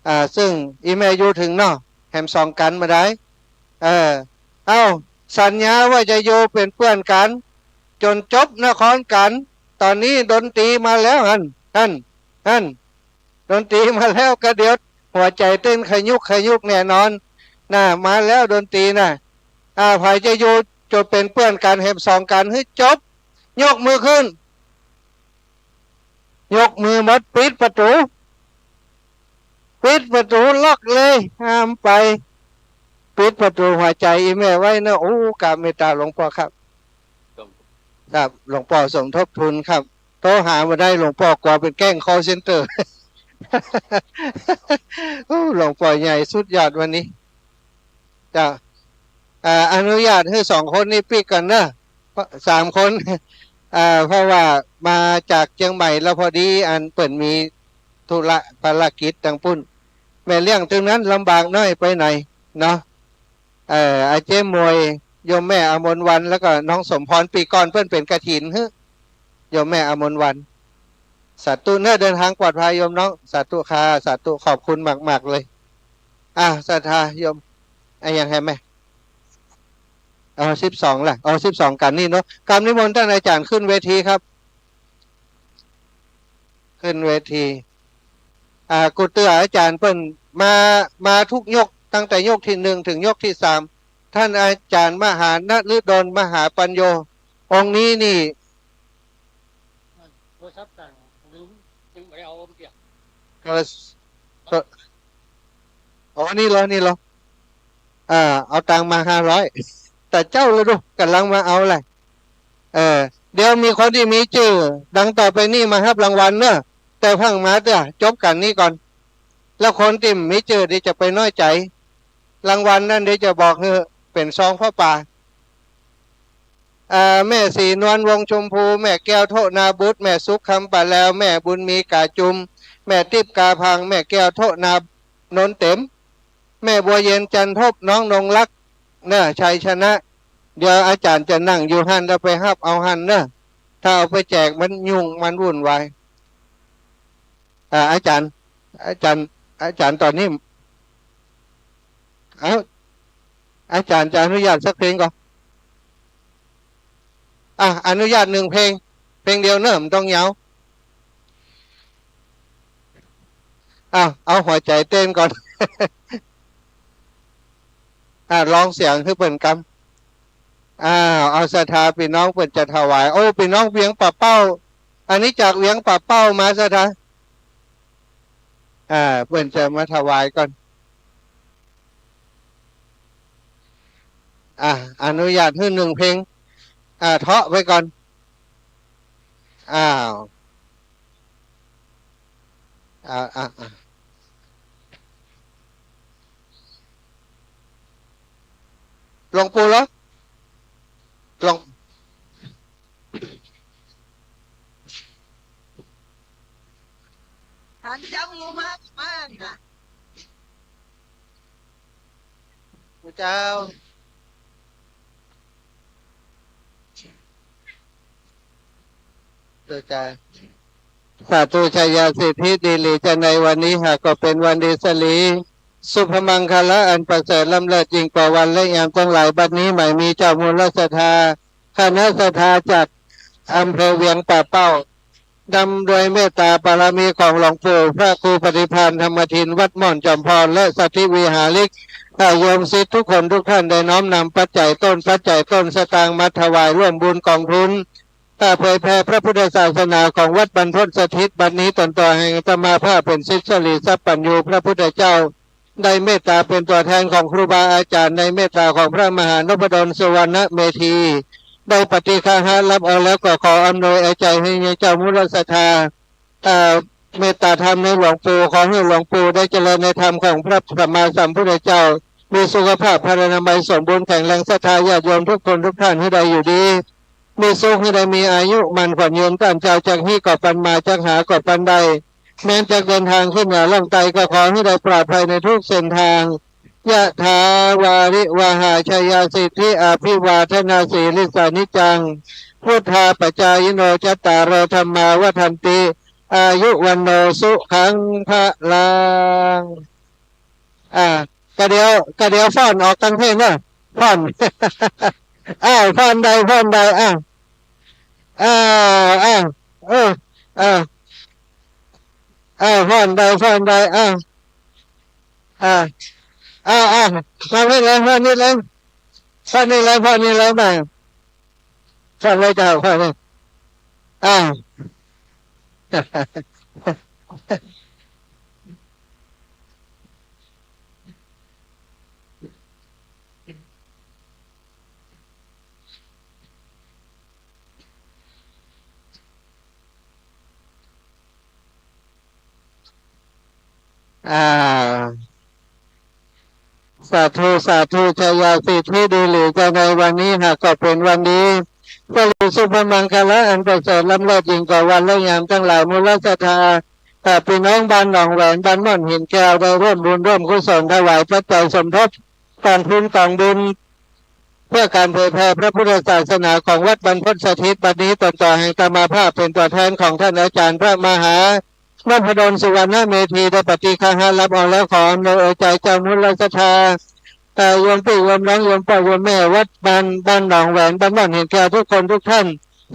อ่า ซึ่งอี่แม่อยู่เถิงเนาะ แหมสองกัณฑ์บ่ได้ เออ เอ้า สัญญาว่าจะอยู่เป๋นเปื้อนกั๋น จ๋นจบนครกัณฑ์ ต๋อนนี้ดนตรีมาแล้วหั้น หั้น หั้น ดนตรีมาแล้ว ก็เดี๋ยวหัวใจ๋เต้นขยุกขยุกแน่นอน น่ะ มาแล้วดนตรีน่ะ อ่า ใผจะอยู่จ๋นเป๋นเปื้อนกั๋น แหมสองกัณฑ์หื้อจบ ยกมือขึ้น ยกมือหมด ปิดประตู๋ ปิดประตู๋ ล็อกเลย ห้ามไป ปิดประตู๋หัวใจ๋อี่แม่ไว้เนาะ โอ้ กราบเมตต๋าหลวงป้อครับ ครับ หลวงป้อสมทบทุนครับ โทรหาบ่ได้ หลวงป้อกั๋วเป๋นแก๊งคอลเซ็นเตอร์ โอ้ หลวงป้อใหญ่สุดยอดวันนี้ เจ้า อ่า อนุญาตหื้อสองคนนี้ปิ๊กก่อนเนาะ สามคน อ่า เพราะว่ามาจากเจียงใหม่แล้ว พอดีอันเปิ้นมีธุระภารกิจตางปุ้น แม่เลี้ยงตรงนั้นลำบากน้อยไปหน่อยเนาะ เอ่อ อาเจ๊หมวย โยมแม่อมรวรรณ แล้วก็น้องสมพร ปี๋ก่อนเปิ้นเป๋นกฐินหื้อ โยมแม่อมรวรรณ สาธุเนอะ เดินทางปลอดภัยโยมน้อง สาธุค่ะ สาธุ ขอบคุณมากๆ เลย อ่ะ ศรัทธาโยม อะหยังแหมแม่ อ๋อ สิบสองละ อ๋อ สิบสอง กั๋นนี่เนาะ กราบนิมนต์ต้านอาจ๋ารย์ขึ้นเวทีครับ ขึ้นเวที อ่า กูเตื้ออาจ๋ารย์เปิ้นมา มาทุกยก ตั้งแต่ยกตี้หนึ่งเถิงยกตี้สาม ต้านอาจ๋ารย์มหานฤดล มหาปัญโญ องค์นี้นี่ โทรศัพท์ตังลืม จึงบ่ได้เอาเปียก โทรศ- โทร- อ๋อ นี่เหรอ นี่เหรอ อ่า เอาตังค์มาห้าร้อย แต่เจ้าละดู ก่ำลังมาเอาแหละ เออ เดี๋ยวมีคนตี้มีจื้อดังต่อไปนี้มาฮับรางวัลเนอะ แต่เพิ่งมาเตื้อ จบกั๋นนี่ก่อน แล้วคนตี้บ่มีจื้อเดี๋ยวจะไปน้อยใจ๋ รางวัลนั้นเดี๋ยวจะบอกหื้อ เป๋นซองผ้าป่า อ่า แม่ศรีนวล วงศ์ชมพู แม่แก้ว โทนาบุตร แม่สุข คำป่าแลว แม่บุญมี ก๋าจุม แม่ติ๊บ ก๋าพัง แม่แก้ว โทนา นนเต็ม แม่บัวเย็น จันทบ น้องนงรัก เนอะ ชัยชนะ เดี๋ยวอาจ๋ารย์จะนั่งอยู่หั้น แล้วไปฮับเอาหั้นเนอะ ถ้าเอาไปแจกมันยุ่ง มันวุ่นวาย อ่า อาจ๋ารย์ อาจ๋ารย์ อาจ๋ารย์ต๋อนนี้ เอ้า อาจ๋ารย์จะอนุญาตสักเพลงก่อ อ่ะ อนุญาตหนึ่งเพลง เพลงเดียวเนอะ บ่ต้องยาว อ่ะ เอาหัวใจ๋เต้นก่อน อ่ะ ร้องเสียงหื้อเปิ้นกำ อ้าว เอาศรัทธาปี้น้องเปิ้นจะถวาย โอ้ ปี้น้องเวียงป่าเป้า อันนี้จากเวียงป่าเป้ามาศรัทธา อ่า เปิ้นจะมาถวายก่อน อ่า อนุญาตหื้อหนึ่งเพลง อ่า เทาะไปก่อน อ้าว อ่า อ่า อ่า หลวงปู่เหรอ หลวง หันจำงูมากมากนะ พระเจ้า สาธุ ชัยสิทธิดีหลีจะในวันนี้หากก็เป็นวันดีสลี สุภมังคละอันประเสริฐล้ำเลิศยิ่งกว่าวันและยามทั้งหลาย บัดนี้หมายมีเจ้ามูลศรัทธา คณะศรัทธาจากอำเภอเวียงป่าเป้า นำโดยเมตตาบารมีของหลวงปู่พระครูปฏิภาณธรรมทิน วัดม่อนจอมพร และสัตถิวิหาริก ญาติโยมศิษย์ทุกคนทุกท่านได้น้อมนำปัจจัยตน ปัจจัยตนสตางค์มาถวายร่วมบุญกองทุน เผยแผ่พระพุทธศาสนาของวัดบรรพตสถิต บัดนี้ตนต่อแห่งอาตมาภาพเป๋นศิษย์สลีสัพพัญญู พระพุทธเจ้า ได้เมตตาเป๋นตั๋วแทนของครูบาอาจ๋ารย์ ในเมตตาของพระมหานพดลสุวรรณเมธี ได้ปฏิฆาหะรับเอาแล้ว ก็ขออำนวยอาศัยหื้อเจ้ามูลศรัทธา เอ่อ เมตตาธรรมในหลวงปู่ ขอหื้อหลวงปู่ได้เจริญในธรรมของพระสัมมาสัมพุทธเจ้า มีสุขภาพพรรณามัยสมบูรณ์แข็งแรง ศรัทธาญาติโยมทุกคนทุกท่านหื้อได้อยู่ดี มีสุข หื้อได้มีอายุมั่นขวัญยืน ต้านเจ้าจักฮี้ก็ปันมา จักหาก็ปันได้ แม้นจักเดินทางขึ้นเหนือล่องใต้ ก็ขอหื้อได้ปลอดภัยในทุกเส้นทาง ยะถาวาริวหา ชยสิทธิ อภิวาทนาสีลิสสานิจจัง วุฑฒาปจายิโน จัตตาโร ธัมมา วัฑฒันติ อายุ วัณโณ สุขัง พลัง อ่า กะเดี๋ยว กะเดี๋ยวฟ้อนออกตังเพลงเนอะ ฟ้อน อ้าว ฟ้อนได้ ฟ้อนได้ อ้าว อ้าว อ้าว เออ อ้าว อ้าว ฟ้อนได้ ฟ้อนได้ อ้าว อ่า อ่า อ่า ฟ้อนนี่เลย ฟ้อนนี่เลย ฟ้อนนี่เลย ฟ้อนนี่เลย มา ฟ้อนเลยเจ้า ฟ้อนเลย อ้าว อ่า สาธุ สาธุ ชยสิทธิดีหลีจะในวันนี้หากก็เป๋นวันดี สิริสุภมังคละอันประเสริฐล้ำเลิศยิ่งกว่าวันและยาม ตังหลายมูลศรัทธา เอ่อ ปี้น้องบ้านหนองแหวน บ้านม่อนหินแก้ว ได้ร่วมบุญร่วมกุศลถวายปัจจัยสมทบ กองทุนกองบุญ เพื่อการเผยแผ่พระพุทธศาสนาของวัดบรรพตสถิต บัดนี้ตนต่อแห่งตมาภาพเป๋นตั๋วแทนของท่านอาจารย์พระมหา นพดลสุวรรณเมธี ได้ปฏิฆาหะรับเอาแล้ว ขออำนวยอวยใจเจ้ามูลศรัทธา เอ่อ โยมปี้โยมน้อง โยมป้อโยมแม่ วัดบ้าน บ้านหนองแหวน บ้านม่อนหินแก้ว ทุกคนทุกท่าน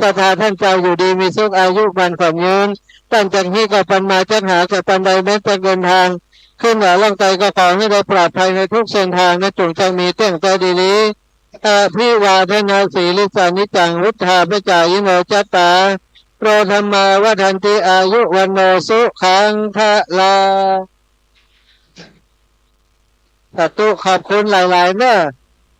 ศรัทธาต้านเจ้าอยู่ดีมีสุข อายุมั่นขวัญยืน ต้านจักฮี้ก็ปันมา จักหาก็ปันได้ แม้จักเดินทาง ขึ้นเหนือล่องใต้ก็ขอหื้อได้ปลอดภัยในทุกเส้นทางนะ จุ่งจักมีเตี้ยงแต๊ดีหลี อภิวาทนาสีลิสสานิจจัง วุฑฒาปจายิโน จัตตาโร ธัมมา วัฑฒันติ อายุ วัณโณ สุขัง พลัง สาธุ ขอบคุณหลายๆ เน้อ